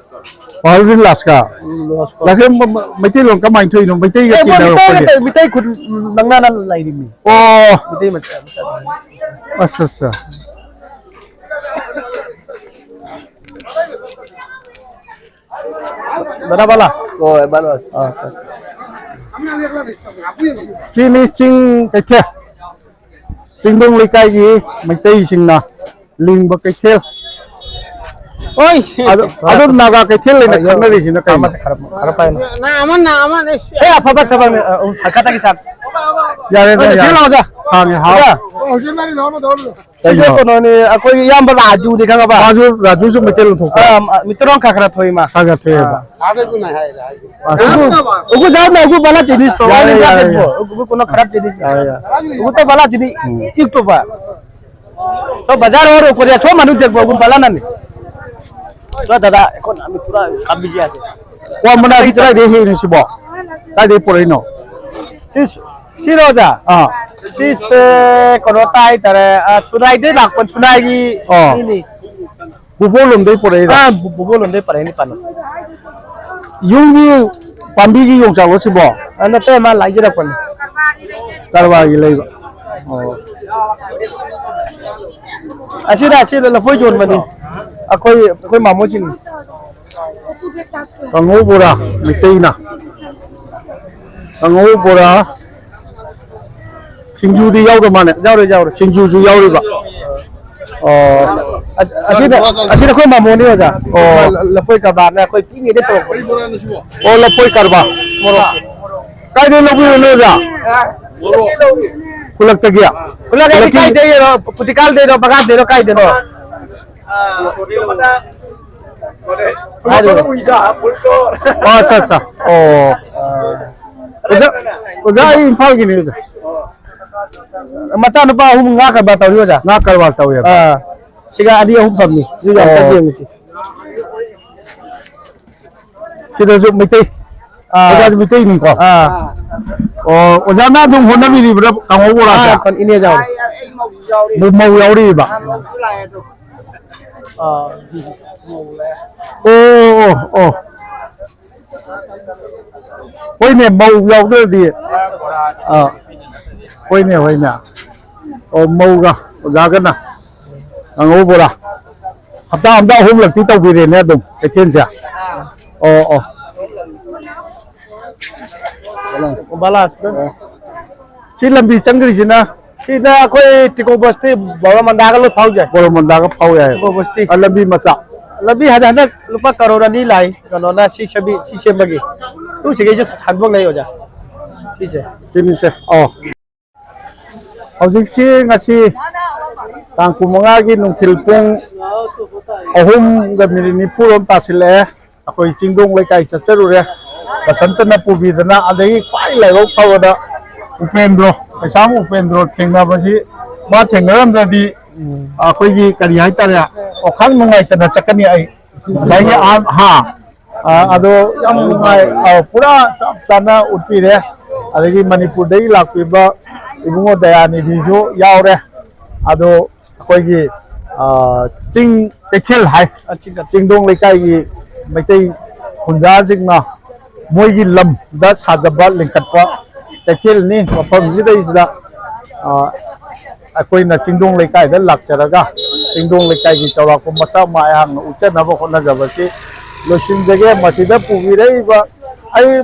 ꯄꯥꯎꯔꯨꯗꯤ ꯂꯥꯁꯀ꯫ ꯎꯝ, ꯂꯥꯁꯀ꯫ ꯂꯥꯁꯀ ꯃ-, ꯃ-, ꯃꯩꯇꯩꯂꯣꯟ ꯀꯃꯥꯏꯅ ꯊꯣꯛꯏꯅꯣ? ꯃꯩꯇꯩꯒ ꯑꯦ, ꯃꯣꯏ ꯃꯤꯇꯩ ꯇꯤꯟꯅꯔꯛꯄꯅꯦ꯫ ꯈꯛꯇ, ꯃꯤꯇꯩ ꯈꯨꯟ ꯅꯛꯅꯅ ꯂꯩꯔꯤꯃꯤ꯫ ꯑꯣ꯫ ꯃꯤꯇꯩ ꯃꯆꯥ ꯃꯆꯥ꯫ ꯑꯁ, ꯑꯁ꯫ ꯗꯥꯗꯥ ꯕꯂꯥ? ꯍꯣꯏ, ꯕꯂꯥ꯫ ꯑꯥ, ꯑꯠꯆꯥ, ꯑꯠꯆꯥ꯫ ꯁꯤꯅꯤ ꯆꯤꯡ ꯀꯩꯊꯦꯜ꯫ ꯆꯤꯡꯗꯣꯡ ꯂꯩꯀꯥꯏꯒꯤ ꯃꯩꯇꯩꯁꯤꯡꯅ ꯂꯤꯡꯕ ꯀꯩꯊꯦꯜ꯫ ꯍꯣꯏ꯫ ꯑꯗꯨ, ꯑꯗꯨꯝ ꯅꯥꯒꯥ ꯀꯩꯊꯦꯜ ꯍꯥꯏꯅ ꯍꯣꯏ, ꯈꯪꯅꯔꯤꯁꯤꯅ ꯀꯩꯅꯣ? ꯑꯃꯁꯦ ꯈꯔ, ꯈꯔ ꯄꯥꯏꯌꯨꯅꯦ꯫ ꯅꯥ ꯑꯃ, ꯅꯥ ꯑꯃ, ꯑꯦ꯫ ꯑꯦ, ꯑꯐꯕ ꯊꯕꯛꯅꯦ꯫ ꯑ, ꯎꯝ, ꯁꯥꯀꯥꯇꯒꯤ ꯁꯥꯔ꯫ ꯌꯥꯔꯦ, ꯍꯣꯏ, ꯌꯥꯔꯦ꯫ ꯁꯤ ꯂꯥꯛꯑꯣ, ꯁꯥꯔ꯫ ꯁꯥꯡꯉꯦ, ꯍꯥꯎ꯫ ꯑꯣꯖꯥ꯫ ꯁꯤꯁꯦ ꯀꯩꯅꯣ? ꯀꯩꯅꯣꯅꯦ, ꯑꯩꯈꯣꯏꯒꯤ ꯏꯌꯥꯝꯕ ꯔꯥꯖꯨꯅꯤ ꯈꯪꯉꯕ? ꯃꯥꯁꯨ, ꯔꯥꯖꯨꯁꯨ ꯃꯩꯇꯩꯂꯣꯟ ꯊꯣꯛꯄ꯭ꯔꯥ? ꯑꯥ, ꯃ-, ꯃꯤꯇꯔꯣꯡ ꯈꯔ ꯈꯔ ꯊꯣꯛꯏ ꯃꯥ꯫ ꯈꯔ ꯈꯔ ꯊꯣꯛꯑꯦꯕ꯫ ꯑꯥ꯫ ꯑꯥ, ꯎꯒꯨ, ꯎꯒꯨ ꯖꯥꯠꯅ ꯎꯒꯨ ꯕꯂꯥ ꯆꯤꯅꯤꯁ ꯇꯣ, ꯌꯥꯔꯦ, ꯋꯥꯔꯤ ꯌꯥꯔꯦ, ꯖꯥꯠ ꯌꯥꯔꯦ꯫ ꯎꯒꯨ ꯀꯣꯅꯣ ꯈꯔꯞ ꯆꯤꯅꯤꯁ꯫ ꯌꯥꯔꯦ, ꯌꯥꯔꯦ꯫ ꯎꯒꯨ ꯇꯣ ꯕꯂꯥ ꯆꯤꯅꯤ, ꯎꯝ꯫ ꯏꯛ ꯇꯣ ꯕ꯫ ꯁꯣ ꯕꯖꯥꯔ ꯑꯣꯏꯔꯣ ꯀꯣꯔꯤꯌꯥ ꯁꯣ ꯃꯅꯨꯡ ꯆꯦꯛꯄ ꯎꯒꯨ ꯕꯂꯥ ꯅꯅꯤ꯫ ꯁꯣ ꯗꯥꯗꯥ, ꯑꯩꯈꯣꯏꯅ ꯃꯤ ꯄꯨꯔꯥ ꯀꯥꯕꯤꯒꯦ ꯌꯥꯗꯦ꯫ ꯀ꯭ꯋꯥ ꯃꯅꯥꯁꯤ ꯀꯗꯥꯏꯗꯒꯤ ꯍꯦꯛꯏꯅꯣ ꯁꯤꯕꯣ? ꯀꯗꯥꯏꯗꯒꯤ ꯄꯨꯔꯛꯏꯅꯣ? ꯁꯤ, ꯁꯤꯔꯣ ꯑꯣꯖꯥ? ꯑꯥ꯫ ꯁꯤꯁꯦ ꯀꯩꯅꯣ ꯇꯥꯏ ꯇꯥꯔꯦ, ꯑ, ꯁꯨꯅꯥꯏꯗꯩ ꯂꯥꯛꯄ, ꯁꯨꯅꯥꯏꯒꯤ ꯑꯥ꯫ ꯃꯤꯅꯤ꯫ ꯕꯨꯕꯣꯛ ꯂꯣꯝꯗꯩ ꯄꯨꯔꯛꯏꯔꯥ? ꯑꯥ, ꯕꯨ-, ꯕꯨꯕꯣꯛ ꯂꯣꯝꯗꯩ ꯄꯨꯔꯛꯏꯅꯤ ꯄꯥꯟꯅ꯫ ꯌꯨꯝꯒꯤ ꯄꯥꯝꯕꯤꯒꯤ ꯌꯣꯡꯆꯥꯛꯂꯣ ꯁꯤꯕꯣ? ꯑ, ꯅꯠꯇꯦ, ꯃꯥ ꯂꯥꯏꯖꯔꯛꯄꯅꯤ꯫ ꯀꯔꯕꯥꯔꯒꯤ ꯂꯩꯕ꯫ ꯑꯣ꯫ ꯑꯁꯤꯗ, ꯑꯁꯤꯗ ꯂꯐꯣꯏ ꯌꯣꯟꯕꯅꯤ꯫ ꯑꯩꯈꯣꯏ, ꯑꯩꯈꯣꯏ ꯃꯥꯃꯣꯁꯤꯡ꯫ ꯀꯥꯡꯍꯧ ꯕꯣꯔꯥ, ꯃꯩꯇꯩꯅ꯫ ꯀꯥꯡꯍꯧ ꯕꯣꯔꯥ, ꯁꯤꯡꯖꯨꯗꯤ ꯌꯥꯎꯗ ꯃꯥꯅꯦ? ꯌꯥꯎꯔꯦ, ꯌꯥꯎꯔꯦ꯫ ꯁꯤꯡꯖꯨꯁꯨ ꯌꯥꯎꯔꯤꯕ? ꯑꯣ꯫ ꯑꯁ, ꯑꯁꯤꯅ, ꯑꯁꯤꯅ ꯑꯩꯈꯣꯏ ꯃꯥꯃꯣꯅꯤ, ꯑꯣꯖꯥ꯫ ꯑꯣ꯫ ꯂ-, ꯂꯐꯣꯏ ꯀꯔꯕꯥꯔꯅ ꯑꯩꯈꯣꯏ ꯄꯤꯛꯏꯉꯩꯗꯩ ꯇꯧꯔꯛꯄꯅꯤ꯫ ꯑꯣ, ꯂꯐꯣꯏ ꯀꯔꯕꯥꯔ꯫ ꯃꯣꯔꯣꯛ꯫ ꯀꯥꯏꯗꯩ ꯂꯧꯕꯤꯔꯤꯅꯣ, ꯑꯣꯖꯥ? ꯈꯨꯜꯂꯛꯇꯒꯤ? ꯈꯨꯜꯂꯛꯇꯒꯤ ꯈꯨꯜꯂꯛꯀꯤ ꯀꯥꯏꯗꯩꯅꯣ? ꯄꯨꯇꯤꯀꯥꯜꯗꯩꯅꯣ, ꯕꯒꯥꯟꯗꯩꯅꯣ, ꯀꯥꯏꯗꯩꯅꯣ? ꯍꯥꯏꯔꯤꯕ꯫ ꯑꯣ, ꯑꯠꯆꯥ, ꯑꯠꯆꯥ꯫ ꯑꯣ꯫ ꯑꯣꯖꯥ, ꯑꯣꯖꯥ, ꯑꯩ ꯏꯝꯐꯥꯜꯒꯤꯅꯤ, ꯑꯣꯖꯥ꯫ ꯃꯆꯥꯅꯨꯄꯥ ꯑꯍꯨꯝ ꯉꯥ ꯀꯔꯕꯥꯔ ꯇꯧꯔꯤ, ꯑꯣꯖꯥ꯫ ꯉꯥ ꯀꯔꯕꯥꯔ ꯇꯧꯋꯦꯕ꯫ ꯑꯥ꯫ ꯁꯤꯒ ꯑꯅꯤ ꯑꯍꯨꯝ ꯊꯝꯃꯤ꯫ ꯑꯗꯨ ꯌꯥꯝ ꯑꯣ꯫ ꯀꯟꯅ ꯌꯦꯡꯉꯨꯁꯤ꯫ ꯁꯤꯗꯁꯨ ꯃꯩꯇꯩ꯫ ꯑꯥ꯫ ꯑꯣꯖꯥꯁꯨ ꯃꯩꯇꯩꯅꯤꯀꯣ? ꯑꯥ꯫ ꯑꯣ, ꯑꯣꯖꯥꯅ ꯑꯗꯨꯝ ꯍꯣꯠꯅꯕꯤꯔꯤꯕ꯭ꯔꯥ ꯀꯥꯡꯍꯧ ꯕꯣꯔꯥꯁꯦ? ꯑꯥ, ꯏꯅꯦ ꯌꯥꯎꯔꯤ꯫ ꯃꯧ ꯌꯥꯎꯔꯤꯕ? ꯑꯥ, ꯑꯣ, ꯑꯣ, ꯑꯣ꯫ ꯍꯣꯏꯅꯦ, ꯃꯧ ꯌꯥꯎꯗ꯭ꯔꯗꯤ꯫ ꯑꯥ, ꯍꯣꯏꯅꯦ, ꯍꯣꯏꯅꯦ꯫ ꯑꯣ, ꯃꯧꯒ ꯑꯣꯖꯥꯒꯅ ꯀꯥꯡꯍꯧ ꯕꯣꯔꯥ꯫ ꯍꯞꯇꯥ ꯑꯝꯗ ꯑꯍꯨꯝꯂꯛꯇꯤ ꯇꯧꯕꯤꯔꯦꯅꯦ ꯑꯗꯨꯝ ꯀꯩꯊꯦꯜꯁꯦ꯫ ꯑꯣ, ꯑꯣ꯫ ꯕꯂꯥꯁꯇ꯫ ꯁꯤ ꯂꯝꯕꯤ ꯆꯪꯈ꯭ꯔꯤꯁꯤꯅ? ꯁꯤꯗ ꯑꯩꯈꯣꯏ ꯇꯤꯀꯣ ꯕꯁꯇꯤ ꯕꯣꯔꯣꯃꯟꯗꯥꯒ ꯂꯣꯏ ꯐꯥꯎꯖꯩ꯫ ꯕꯣꯔꯣꯃꯟꯗꯥꯒ ꯐꯥꯎ ꯌꯥꯏ꯫ ꯇꯤꯀꯣ ꯕꯁꯇꯤ꯫ ꯑ, ꯂꯝꯕꯤ ꯃꯆꯥ꯫ ꯂꯝꯕꯤ ꯍꯟꯗꯛ, ꯍꯟꯗꯛ ꯂꯨꯄꯥ ꯀꯔꯣꯔ ꯑꯅꯤ ꯂꯥꯛꯏ, ꯀꯩꯅꯣꯅ ꯁꯤ ꯁꯦꯝꯕꯤ-, ꯁꯤ ꯁꯦꯝꯕꯒꯤ꯫ ꯇꯨ ꯁꯤꯒꯩꯁꯦ ꯁꯥꯟꯗꯣꯛ ꯂꯩ, ꯑꯣꯖꯥ꯫ ꯁꯤꯁꯦ꯫ ꯁꯤꯅꯤꯁꯦ꯫ ꯑꯣ꯫ ꯍꯧꯖꯤꯛꯁꯤ ꯉꯁꯤ ꯇꯥꯡ ꯀꯨꯟꯃꯉꯥꯒꯤ ꯅꯨꯡꯊꯤꯜ ꯄꯨꯡ ꯑꯍꯨꯝꯒ ꯃꯤꯅꯤꯠ ꯅꯤꯐꯨ ꯔꯣꯝ ꯇꯥꯁꯤꯜꯂꯛꯑꯦ꯫ ꯑꯩꯈꯣꯏ ꯆꯤꯡꯗꯣꯡ ꯂꯩꯀꯥꯏ ꯆꯠꯆꯔꯨꯔꯦ꯫ ꯕꯁꯟꯇꯅ ꯄꯨꯕꯤꯗꯅ, ꯑꯗꯒꯤ ꯈ꯭ꯋꯥꯏ ꯂꯥꯏꯕꯛ ꯐꯕꯗ ꯎꯄꯦꯟꯗ꯭ꯔꯣ, ꯀꯩꯁꯥꯝ ꯎꯄꯦꯟꯗ꯭ꯔꯣ ꯊꯦꯡꯅꯕꯁꯤ, ꯃꯥ ꯊꯦꯡꯅꯔꯝꯗ꯭ꯔꯗꯤ ꯎꯝ꯫ ꯑꯩꯈꯣꯏꯒꯤ ꯀꯔꯤ ꯍꯥꯏꯇꯥꯔꯦ, ꯋꯥꯈꯜ ꯅꯨꯡꯉꯥꯏꯇꯅ ꯆꯠꯀꯅꯤ ꯑꯩ꯫ ꯉꯁꯥꯏꯒꯤ ꯑꯍꯥꯟ-, ꯍꯥ? ꯑ, ꯑꯗꯣ ꯌꯥꯝ ꯅꯨꯡꯉꯥꯏ꯫ ꯑ, ꯄꯨꯔꯥ ꯆꯞ ꯆꯥꯅ ꯎꯠꯄꯤꯔꯦ꯫ ꯑꯗꯒꯤ ꯃꯅꯤꯄꯨꯔꯗꯒꯤ ꯂꯥꯛꯄꯤꯕ ꯏꯕꯨꯡꯉꯣ ꯗꯌꯥꯅꯤꯙꯤꯁꯨ ꯌꯥꯎꯔꯦ꯫ ꯑꯗꯣ ꯑꯩꯈꯣꯏꯒꯤ, ꯑ, ꯆꯤꯡ ꯀꯩꯊꯦꯜ ꯍꯥꯏ, ꯑ, ꯆꯤꯡ ꯀꯩꯊꯦꯜ꯫ ꯆꯤꯡꯗꯣꯡ ꯂꯩꯀꯥꯏꯒꯤ ꯃꯩꯇꯩ ꯈꯨꯟꯖꯥꯁꯤꯡꯅ ꯃꯣꯏꯒꯤ ꯂꯝꯗ ꯁꯥꯖꯕ, ꯂꯤꯡꯈꯠꯄ ꯀꯩꯊꯦꯜꯅꯤ꯫ ꯃꯐꯝꯁꯤꯗꯩꯁꯤꯗ, ꯑ, ꯑꯩꯈꯣꯏꯅ ꯆꯤꯡꯗꯣꯡ ꯂꯩꯀꯥꯏꯗ ꯂꯥꯛꯆꯔꯒ, ꯆꯤꯡꯗꯣꯡ ꯂꯩꯀꯥꯏꯒꯤ ꯆꯥꯎꯔꯥꯛꯄ ꯃꯁꯛ ꯃꯌꯥꯝꯅ ꯎꯠꯆꯅꯕ ꯍꯣꯠꯅꯖꯕꯁꯤ ꯂꯣꯏꯁꯤꯟꯖꯒꯦ꯫ ꯃꯁꯤꯗ ꯄꯨꯕꯤꯔꯛꯏꯕ ꯑꯩ,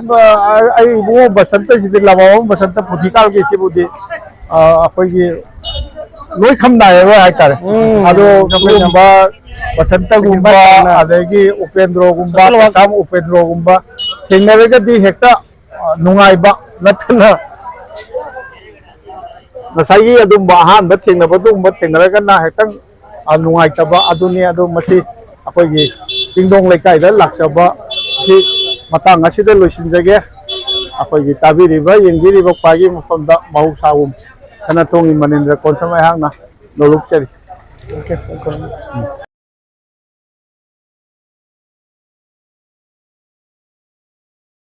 ꯑꯩ ꯏꯕꯨꯡꯉꯣ ꯕꯁꯟꯇꯁꯤꯗꯤ, ꯂꯃꯥꯕꯝ ꯕꯁꯟꯇ ꯄꯨꯊꯤꯀꯥꯜꯒꯤꯁꯤꯕꯨꯗꯤ, ꯑ, ꯑꯩꯈꯣꯏꯒꯤ ꯂꯣꯏ ꯈꯝ ꯅꯥꯏꯔꯔꯣꯏ ꯍꯥꯏꯇꯥꯔꯦ꯫ ꯎꯝ꯫ ꯑꯗꯣ ꯁꯤꯒꯨꯝꯕ ꯕꯁꯟꯇꯒꯨꯝꯕ, ꯁꯤꯒꯨꯝꯕ ꯇꯧꯅ ꯑꯗꯒꯤ ꯎꯄꯦꯟꯗ꯭ꯔꯣꯒꯨꯝꯕ, ꯁꯣꯛꯆꯜꯂꯣ꯫ ꯀꯩꯁꯥꯝ ꯎꯄꯦꯟꯗ꯭ꯔꯣꯒꯨꯝꯕ ꯊꯦꯡꯅꯔꯒꯗꯤ ꯍꯦꯛꯇ, ꯑ, ꯅꯨꯡꯉꯥꯏꯕ ꯅꯠꯇꯅ, ꯉꯁꯥꯏꯒꯤ ꯑꯗꯨꯝꯕ ꯑꯍꯥꯟꯕ ꯊꯦꯡꯅꯕ, ꯑꯗꯨꯒꯨꯝꯕ ꯊꯦꯡꯅꯔꯒꯅ ꯍꯦꯛꯇꯪ, ꯑ, ꯅꯨꯡꯉꯥꯏꯇꯕ ꯑꯗꯨꯅꯤ꯫ ꯑꯗꯣ ꯃꯁꯤ ꯑꯩꯈꯣꯏꯒꯤ ꯆꯤꯡꯗꯣꯡ ꯂꯩꯀꯥꯏꯗ ꯂꯥꯛꯆꯕ ꯁꯤ ꯃꯇꯥꯡ ꯑꯁꯤꯗ ꯂꯣꯏꯁꯤꯟꯖꯒꯦ꯫ ꯑꯩꯈꯣꯏꯒꯤ ꯇꯥꯕꯤꯔꯤꯕ, ꯌꯦꯡꯕꯤꯔꯤꯕ ꯈ꯭ꯋꯥꯏꯒꯤ ꯃꯐꯝꯗ ꯃꯍꯧꯁꯥꯒꯨꯝ ꯁꯅꯥꯇꯣꯡꯒꯤ ꯃꯅꯤꯟꯗ꯭ꯔ ꯀꯣꯟꯁꯝ ꯑꯩꯍꯥꯛꯅ ꯅꯣꯂꯨꯛꯆꯔꯤ꯫